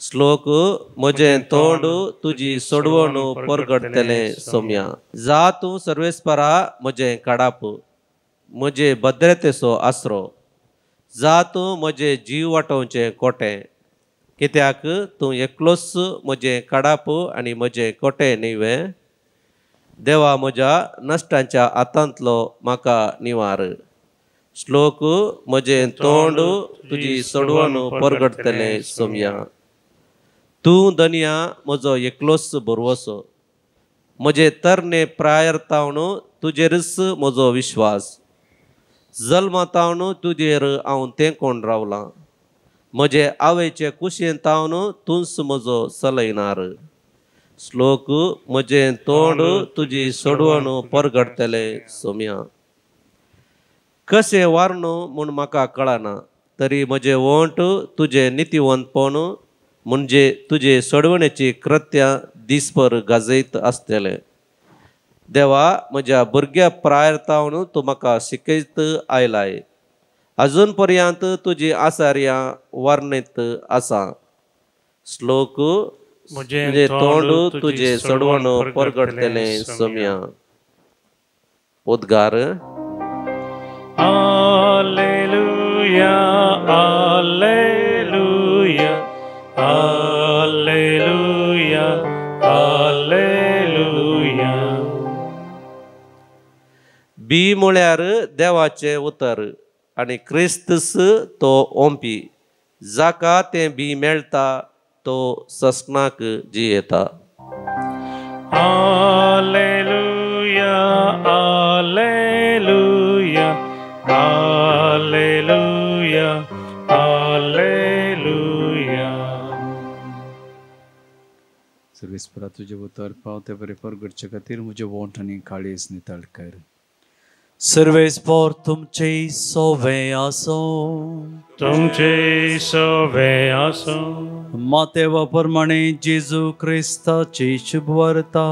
श्लोक. म्हजें तोंड तुजी सोडवण परगडतलें सोम्या. जा तूं सर्वेस्परा म्हजें काडाप, म्हजे भद्रतेचो आसरो, जा तूं म्हजें जीव वाटोवचें कोटें, कित्याक तूं एकलोच म्हजें काडाप आनी म्हजें कोटें न्हय. देवा म्हज्या नश्टांच्या हातांतलो म्हाका निवार. श्लोक म्हजें तोंड तुजी सोडवण परगटतलें सोमया. तूं दनया म्हजो एकलोच भरवसो, म्हजे तरणे प्रायर तावन तुजेरच म्हजो विश्वास. जल्मा तावन तुजेर हांव तेंकोन रावलां, म्हजे आवयचे कुशेन तावन तूंच म्हजो चलयनार. श्लोक म्हजें तोंड तुजी सोडवण परगटतलें सोमया. कशें वारणू म्हूण म्हाका कळना, तरी म्हजें वंट तुजें नितीवंतपण म्हणजे तुजे सोडवणेची कृत्यां दीसभर गाजयत आसतलें. देवा म्हज्या भुरग्या प्रायर तावन तूं म्हाका शिकयत आयलाय, अजून पर्यंत तुजी आसार्यां वर्णीत आसा. श्लोक म्हजें तोंड तुजें सोडवण परगटतलें सोमया. उद्गार. Alleluia, alleluia, alleluia, alleluia. बी म्हळ्यार देवाचें उतर आनी क्रिस्तस तो ओंपी, जाका तें बी मेळटा तो ससनाक जियेता. Alleluia, alleluia, alleluia, alleluia. सर्वेस्परा तुजें उतर पावते बरें परगटचे खातीर म्हजें वोंठ आनी काळीज नितळ कर. सर्वेस्पर तुमचे सोवे आसो, तुमचे सोवे आसो. मातेवा प्रमाणे जेजू क्रिस्ताची शुभवार्ता.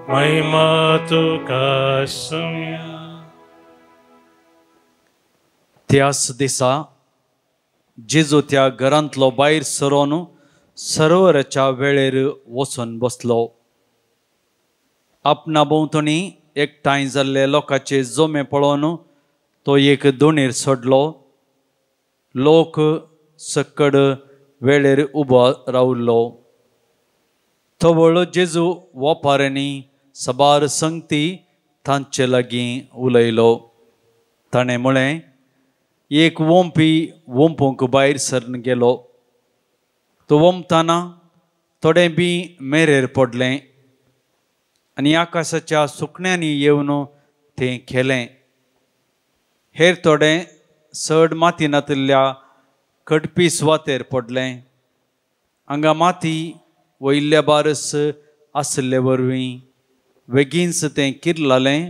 महिमा तुका सोम्या. त्याच दिसा जेजू त्या घरांतलो भायर सरोन सरोवराच्या वेळेर वचून बसलो. आपणा भोंवतणी एकठांय जाल्ले लोकांचे जोमे पळोवन तो एक दोणीर सोडलो. लोक सक्कड वेळेर उबो रावलो. तवळ जेजू वपाऱ्यांनी सबार संगती तांचे लागीं उलयलो. ताणें म्हळें, एक वोंपी वोंपूंक भायर सरन गेलो. तो वोंपतना थोडें बी मेरेर पडलें आनी आकाशाच्या सुकण्यांनी येवन तें खेलें. हेर थोडें चड माती नातिल्ल्या कडपी सुवातेर पडलें. हांगा माती वयल्या बारस आशिल्ले वरवीं बेगीनच तें किरलालें,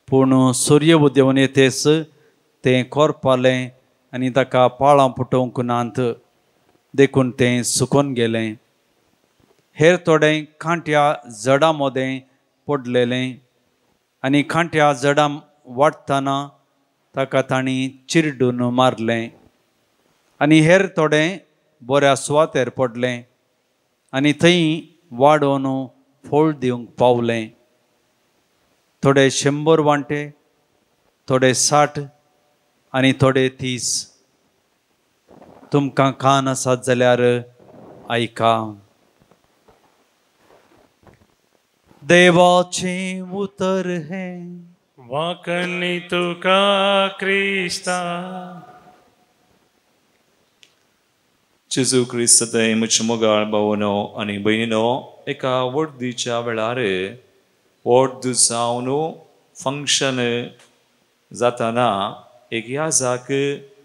पूण सूर्य उदेवन येतेच तें कोरपालें आनी ताका पाळां पुटोवंक नात, देखून तें सुकोन गेलें. हेर थोडें कांट्या जडां मदें पडलेलें आनी कांट्या जडां वाडटना ताका तांणी चिरडून मारलें. आनी हेर थोडें बऱ्या सुवातेर पडलें आनी थंय वाडोवन फळ दिवंक पावलें. थोडे 100 वांटे, थोडे 60 आनी थोडे 30. तुमकां कान आसात जाल्यार आयका. देवाचें उतर हें. वाकनी तुका क्रिस्ता. जेजू क्रिस्त थंय म्हज्या मोगाळ भावनो आनी भयणीनो, एका वडदीच्या वेळार वड जावन फंक्शन जाताना एक याजाक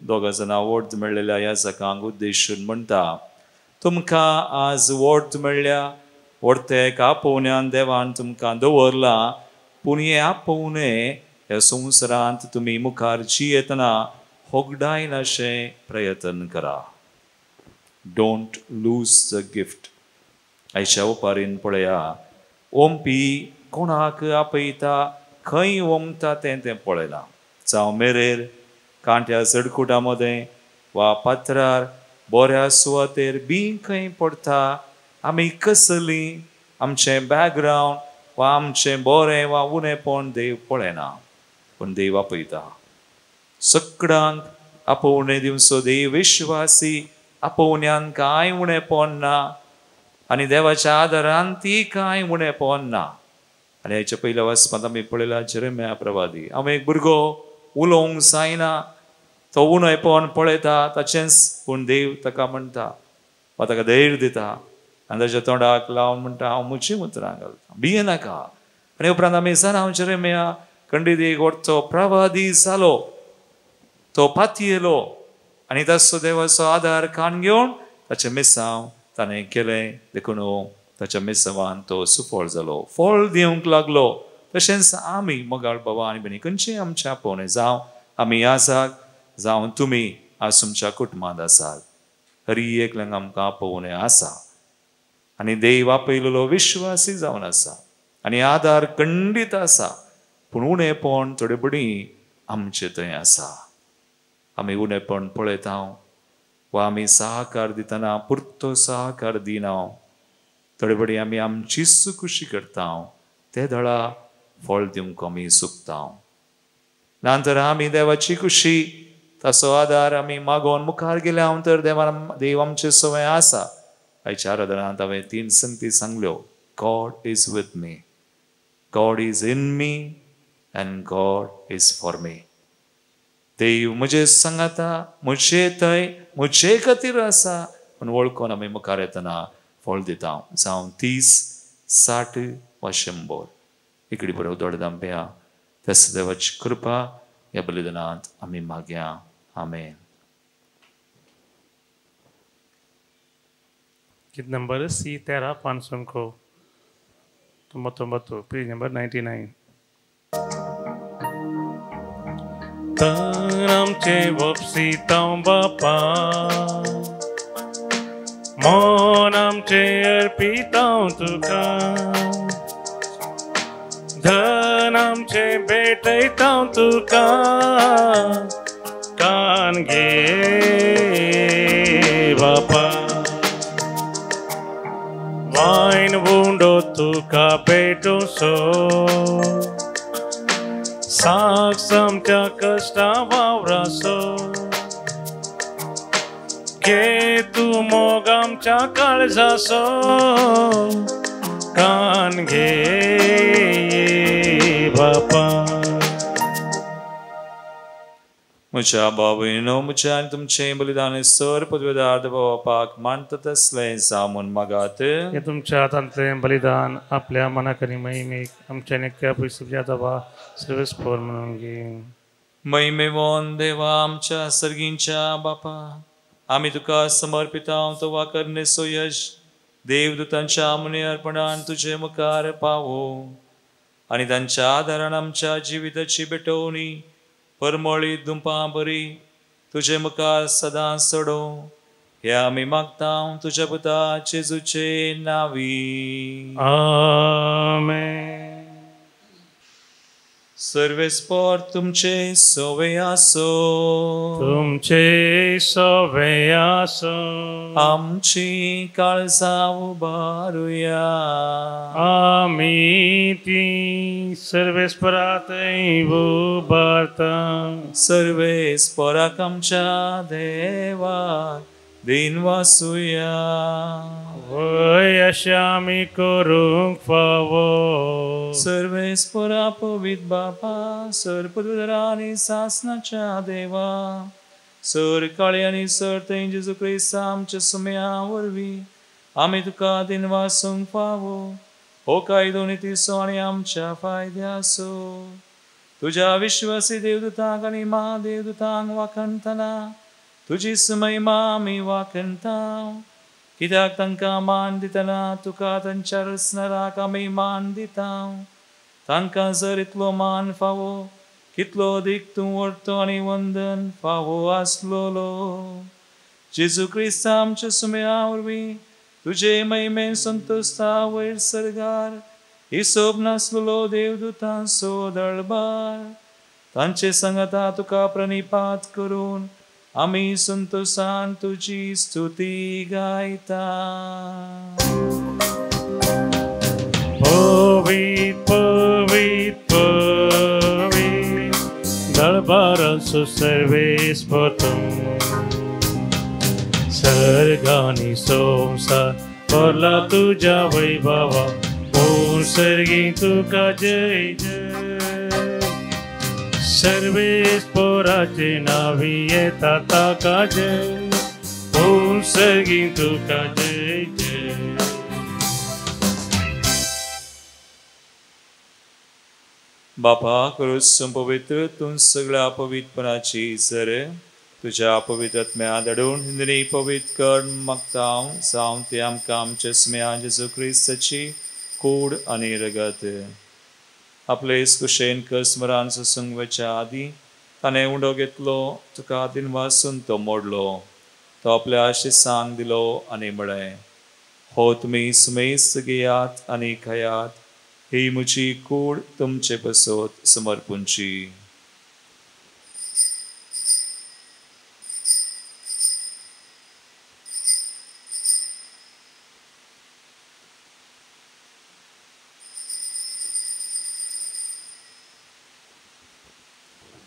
दोगा जाणां वड मेळ्ळेल्या याजकांक उद्देशून म्हणटा, तुमकां आज वड मेळ्ळ्या, व्हडते एक आपोवण्यान देवान तुमकां दवरलां, पूण हें आपोवणें ह्या संवसारांत तुमी मुखार जियेतना होगडायन अशें प्रयत्न करा. Don't lose the gift. आयच्या ओपारीन पळया, ओमपी कोणाक आपयता, खंय ओमता तें तें पळयलां. जावं मेरेर, कांट्या चडकुटा मदें वा पात्रार बऱ्या सुवातेर बी खंय पडटा. आमी कसली आमचें बॅकग्रावंड वा आमचें बरें वा उणेपण देव पळयना, पूण देव आपयता. सगळ्यांक आपोवणें दिवचो देव विश्वासी आपोवण्यान कांय उणेपण ना आनी देवाच्या आदारान ती कांय उणेपण ना. आनी हाच्या पयल्या वाचपांत आमी पळयला जेरेमिया प्रवादी, हांव एक भुरगो उलोवंक जायना, तो उणेपण पळयता ताचेंच, पूण देव ताका म्हणटा वा ताका धैर्य दिता आनी ताच्या तोंडाक लावन म्हणटा हांव म्हजीं उतरां घालता, भियेनाका. आनी उपरांत आमी जाणा जेरेमिया खंडीत एक व्हडलो प्रवादी जालो, तो पातयेलो आनी ताचो देवाचो आदार कान घेवन ताचें मिसांव ताणें केलें, देखून ताच्या मिसांवान तो सुफळ जालो, फळ दिवंक लागलो. तशेंच आमी मोगाळ बाबा आनी भयणी खंयचें आमच्या आपोवणें जावं आमी आसात जावं तुमी आज तुमच्या कुटुंबांत आसात, हरी एकल्यांक आमकां आपोवणें आसा आनी देव आपयलेलो विश्वासी जावन आसा आनी आदार खंडीत आसा, पूण उणेपण थोडे बडी आमचे थंय आसा. आमी उणेपण पळयता वा आमी सहकार दितना पुरतो सहकार दिना, थोडे बडी आमी आमचीच खुशी करता, ते दळा फळ दिवंक आमी चुकता. ना तर आमी देवाची खुशी ताचो आदार आमी मागोवन मुखार गेल्या तर देव आमचे सवय आसा. आयच्या आराधनांत हांवें 3 संगती सांगल्यो, God is with me, God is in me and God is for me. देव म्हजे सांगाता, म्हजे थंय म्हजे खातीर आसा पूण वळखून आमी मुखार येतना फळ दिता, जावं 30, 60 वा 100. इकडे बरोबर दोळे दांपया, त्याच देवाची कृपा ह्या बलिदानांत आमी मागया. आमेन. गीत नंबर सी 13 500 99, पेज नंबर 99. तर आमचे वपसितांव बापा, मन आमचे अर्पितांव तुका, धन आमचे भेटयतांव तुका, कान घे बापा. वायन उंडो तुका भेटूसो, साक्ष आमच्या कश्टा वावरासो, घे तूं मोग आमच्या काळजासो, कान घे बापा. म्हज्या बाबूनो, म्हज्या आनी तुमचें बलिदान सर पदवेदार बापाक मानता तसलें जावं म्हूण मागात. हें तुमच्या हातांतलें बलिदान आपल्या मनाक आनी महिमेक आमच्या नित्या पयसुल्या दबा सर्वेस्पर म्हणून घे. महिमेवन देवा आमच्या सर्गींच्या बापा, आमी तुका समर्पिता तो वाकरणेचो यश देवदूतांच्या मुनी अर्पणान तुजे मुखार पावो आनी तांच्या आदारान आमच्या जिविताची भेटवणी परमळी दुंपा बरी तुजे मुखार सदां सोडो, हे आमी मागता तुज्या पुता जेजूचे नावी. आमेन. सर्वेस्पर तुमचे सोवे आसो, तुमचे सोवे आसो. आमची काळजां उबारुया, आमी ती सर्वेस्परात उबारता. सर्वेस्पराक आमच्या देवाक दिन वासुया, वय अशें आमी करूंक फावो. सर्वेस्परा पवित्र बापा, सर पदवीधरा आनी सासनाच्या देवा, सर काळे आनी सर थंय जेजू क्रिस्ता आमच्या सुम्या वरवीं आमी तुका दिन वासूंक फावो. हो कायदो नितीचो आनी आमच्या फायद्याचो. तुज्या विश्वासी देवदूतांक आनी म्हादेवदूतांक वाखणतना तुजी महिमा आमी वाखणता, कित्याक तांकां मान दितना तुका तांच्या रचणाराक आमी मान दिता. तांकां जर इतलो मान फावो, कितलो अदीक तूं व्हडतो आनी वंदन फावो आसलोलो. जेजू क्रिस्ता आमच्या सुम्या वरवीं तुजे महिमेन संतोषता वयर सर्गार हिसोब नासलेलो देवदूतांचो दळबार तांचे सांगाता तुका प्रणिपात करून आमी संतोषान तुजी स्तुती गायता. पवित्र पवित्र पवित्र कारभाराचो सर्वेस्पर तूं सर्गानी संवसार भरला तुज्या वैभवा ओ सर्गी तुका जय जय सर्वेस्पराचे नावी येता ताका जय ओ सर्गी तुका जय जय. बापा करूच पवित्र तूं सगळ्या पवित्रपणाची सर तुज्या पवित्र आत्म्या धाडून हिंदनी पवित्र कर मागता हांव जावं ते आमकां आमच्या स्म्या जेजू क्रिस्ताची कूड आनी रगत. आपले कुशेन कसमरान सोसूंक वचच्या आदीं ताणें उंडो घेतलो, तुका दिनवासून तो मोडलो, तो आपल्या शिसांक दिलो आनी म्हळें, हो तुमी सुमेस्त घेयात आनी खायात, ही म्हजी कूड तुमचे पसत समर्पूंची.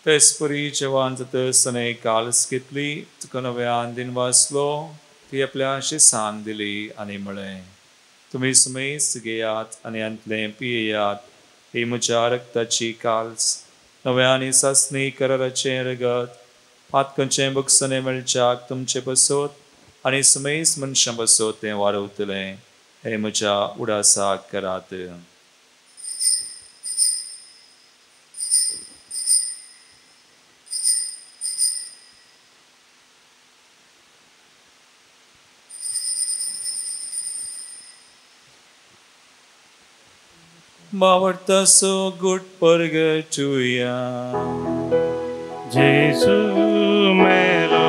तेचपरी जेवण जातच ताणें काल्स घेतली, तुका नव्यान दिनवासलो, ती आपल्या शिसांक दिली आनी म्हळें, तुमी सुमेस्त घेयात आनी हांतलें पियेयात, ही म्हज्या रक्ताची काल्स, नव्या आनी सासणी कराराचें रगत, पातकांचें बक्षणें मेळच्याक तुमचे पसत आनी सुमेस्त मनशां पसत तें वारवतलें, हें म्हज्या उडासाक करात. बावडतासो गुट परगटुया. जेजू मेलो,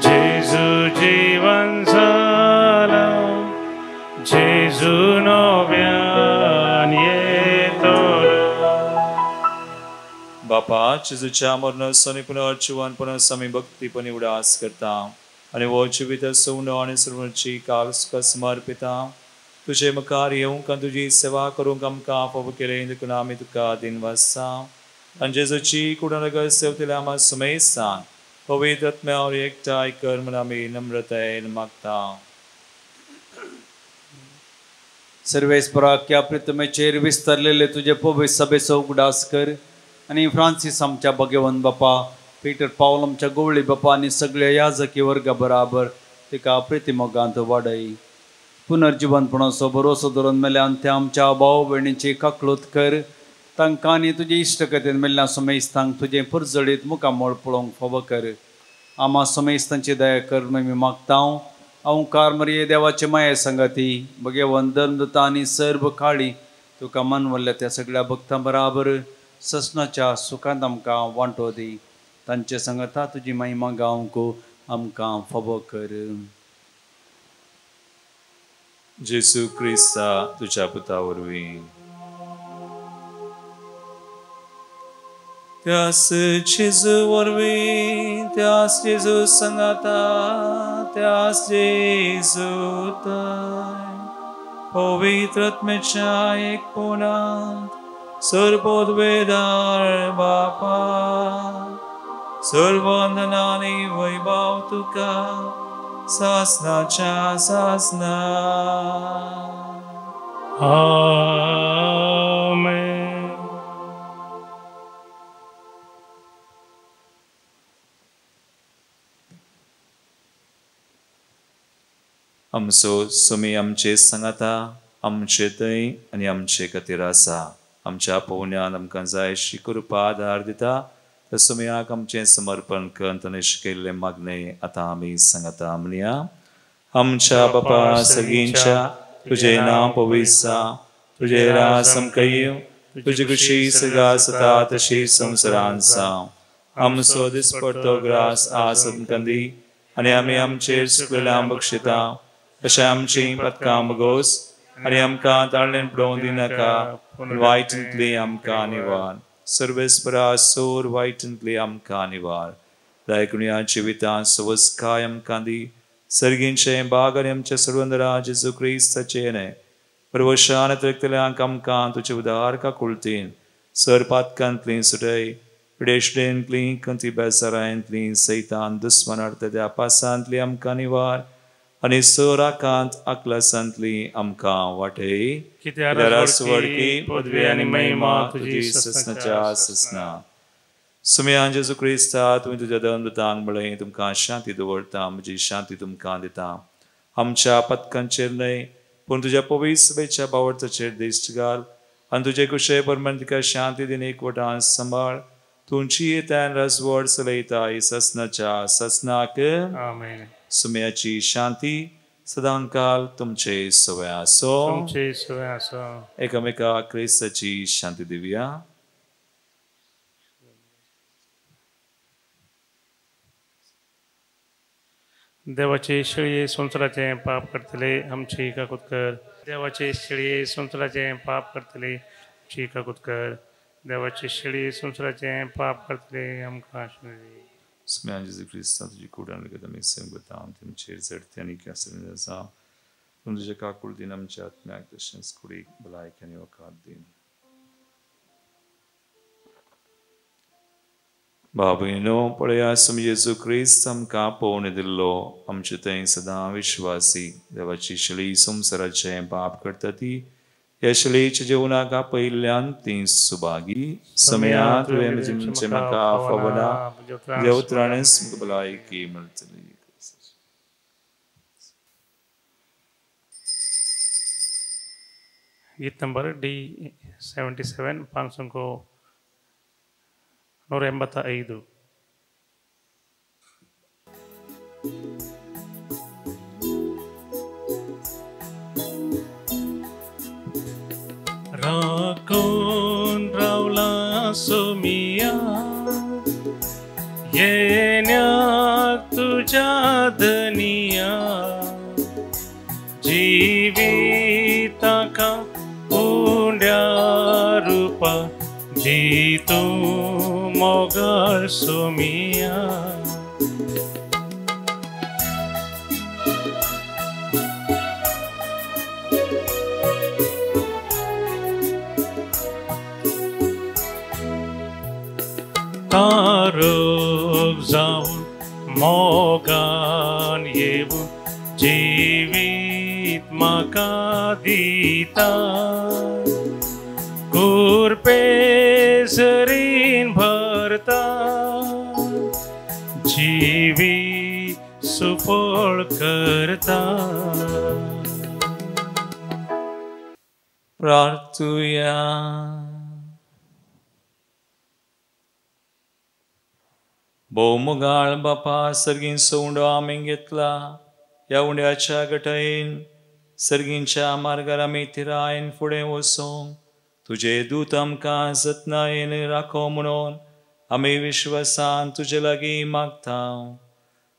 जेजू जीवन जाला, जेजू नव्यान येतलो. बापा जेजूच्या मरणाचो आनी पुनर्जिवनपणाचो आमी भक्तीपणी उडास करता आनी हो जिविताचो उंडो आनी सर्वांची काल तुका समर्पिता. तुजे मुखार येवंक आनी तुजी सेवा करूंक आमकां फावो केलें देखून आमी तुका दिनवासता. आनी जेजूची कुडण सेवतल्या आमकां सुमेस्तान पवित्र आत्म्यावर एकठांय कर म्हूण आमी नम्रतायेन मागता. सर्वेस्परा ह्या प्रितमेचेर विस्तारलेले तुजे पवित्र सभेचो उगडास कर आनी फ्रांसीस आमच्या भगवंत बापा, पीटर पावल आमच्या गोवळी बापा आनी सगळ्या याजकी वर्गा बराबर तिका प्रितिमोगांत वाडय. पुनर्जिवनपणाचो भरोसो धरून मेल्यान त्या आमच्या भाव भयणीची काकळूत कर, तांकां आनी तुजे इश्टकतेन मेल्ल्या समेस्तांक तुजें पुरजळीत मुखामळ पळोवंक फावो कर. आमा समेस्तांची दया कर म्हूण मागता. अवकार मरिये देवाचे माये संगाती भगवंत धर्मदूता आनी सर्व काळी तुका मानवल्ल्या त्या सगळ्या भक्तां बराबर ससनाच्या सुखांत आमकां वांटो दी. तांचे संगता तुजी महिमा गावंक आमकां फावो कर. जेजू क्रिस्ता तुज्या पुता वरवीं. त्यास जेजू वरवीं, त्यास जेजू संगाता, त्यास जेजू थंय पवित्र आत्म्याच्या एकपणांत सर्वोद्वेदार बापा सर्वंदनानी वैभव तुका सासनाच्या सासना. आमेन. आमचो सुमी आमचे सांगाता, आमचे थंय आनी आमचे खातीर आसा. आमच्या पोवण्यान आमकां जाय अशी कृपा आदार दिता. त्या सुमयाक आमचें समर्पण करून ताणें शिकयल्लें मागणें आतां आमी सांगाता म्हणया. आमच्या बापा सगळींच्या तुजें नांव पवित्र जावं, तुजें राज आमकां येवं, तुजी खुशी सगळ्या जाता तशी संवसारांत जावं. आमचो दिसपडतो ग्रास आज आमकां दी आनी आमी आमचेर चुकलेल्या बक्षिता तशें आमचीं पदकां बगोस आनी आमकां ताळ्ळेन पडोवंक दिनाका, पूण वायटांतली आमकां निवार. सर्वेस्परा सोर वायटांतली आमकां निवार. दायकुणया जिवितांत सवस्काय आमकां दी. सर्गींचें बाग आनी आमच्या सर्वंदरा जेजू क्रिस्ताचें न्हय परवशान त्रेकतल्यांक आमकां तुजे उदार काकुळतीन सर पातकांतली सुटय. पिडेश्टेंतली कंती बेजारांतली सैतान दुस्मनार त्या पासांतली आमकां निवार आनी सोराकांत आकलासांतली आमकां वाटय. कित्याक वडकी पदवी आनी महिमा तुजी ससनाच्या ससना. सुमयान जेजू क्रिस्ता तुवें तुज्या दंतांक म्हळें तुमकां शांती दवरता, म्हजी शांती तुमकां दिता. आमच्या पथकांचेर न्हय पूण तुज्या पवित्र बावडताचेर दिश्ट घाल आनी तुजे कुशे प्रमाण तिका शांती दिन एकवटान सांबाळ. तुमची येत्यान रजवड चलयता ससनाच्या ससनाक. आमेन. सुमयाची शांती सदांकाल तुमचे सवय आसो. तुमचे सवय आसो. एकामेका क्रिस्ताची शांती दिवया. देवाचे शेळये संवसाराचें पाप करतले आमची काकूत कर. देवाचे शेळये संवसाराचें पाप करतले आमची काकूत कर. देवाचे शेळये संवसाराचें पाप करतले आमकां आशिर्वाद दी. सुमयान जेजू क्रिस्ता तुजी कूड आनी रगत आमी सेवता, तुमचेर चडते आनी आसलें आसा. तुमच्या काकुळतीन आमच्या आत्म्याक तशेंच कुडीक भलायकी आनी वखद दीन. बाबूयनो पळया सुमी जेजू क्रिस्त आमकां पळोवन दिल्लो आमचे थंय सदां विश्वासी देवाची शेळी संवसाराचें पाप करता ती ह्या शेळीच्या जेवणाक आपयिल्ल्यान ती सुभागी. समया तुवें म्हजें म्हाका फावना तुज्या उतरानच म्हाका भलायकी मेळटली. गीत नंबर D77 585. राखून रावला सोमिया येण्याक तुज्या धनिया जिविताका उंड्या रुपा दी तूं मोगाळ सोमिया. तारक जावन मोगान येवन जिवीत म्हाका दिता कुरपेसरीन भरता जिवीत सुफळ करता. प्रार्थुया. भोवमोगाळ बापा सर्गींचो उंडो आमी घेतला. ह्या उंड्याच्या गटयेन सर्गींच्या मार्गार आमी थिरायन फुडें वचूंक तुजे दूत आमकां जतनायेन राखो म्हणून आमी विश्वासान तुजे लागीं मागता.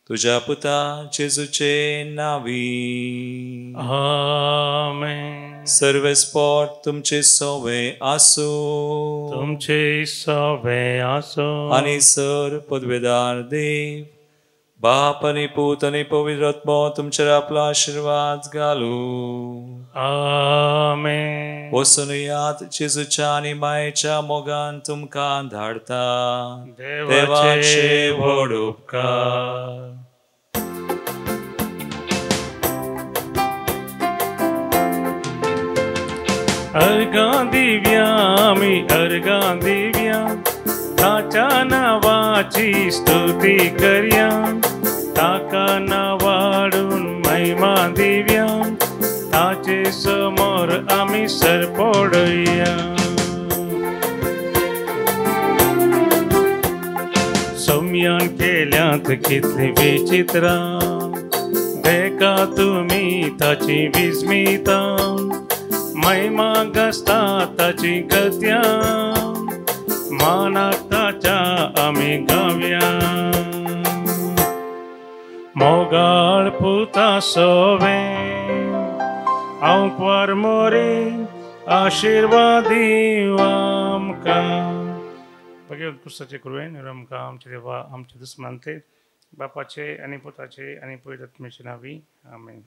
तुज्या पुता जेजूचे नांवी. आमेन. सर्वेस्पोर तुमचे सोवे आसूं. तुमचे सोवे आसूं. आनी सर पदवेदार देव बाप आनी पूत आनी पवित्र आत्मो तुमचेर आपलो आशिर्वाद घालूं. आमेन. वचून याद जेजूच्या आनी मायेच्या मोगान तुमकां धाडता. देवाचे व्हड उपकार. अर्घां दिव्या आमी अर्घां दिव्या ताच्या नांवाची स्तुती करया. ताका नांवाडून महिमा दिव्या ताचे समोर आमी सरपडया. सौम्यान केल्यांत कितलीं विचित्रां देखा तुमी ताची विस्मितां महिमा गाजता ताची गत्या मानाक ताच्या आमी गावया. मोगाळ पुता सोवे आंकवार मोरे आशिर्वाद आमकां. भगवत क्रिस्ताचे कृपेन आमकां आमचे देवा आमचे दुस्मानते बापाचे आनी पुताचे आनी पवित्र आत्म्याचे नांवी. आमेन.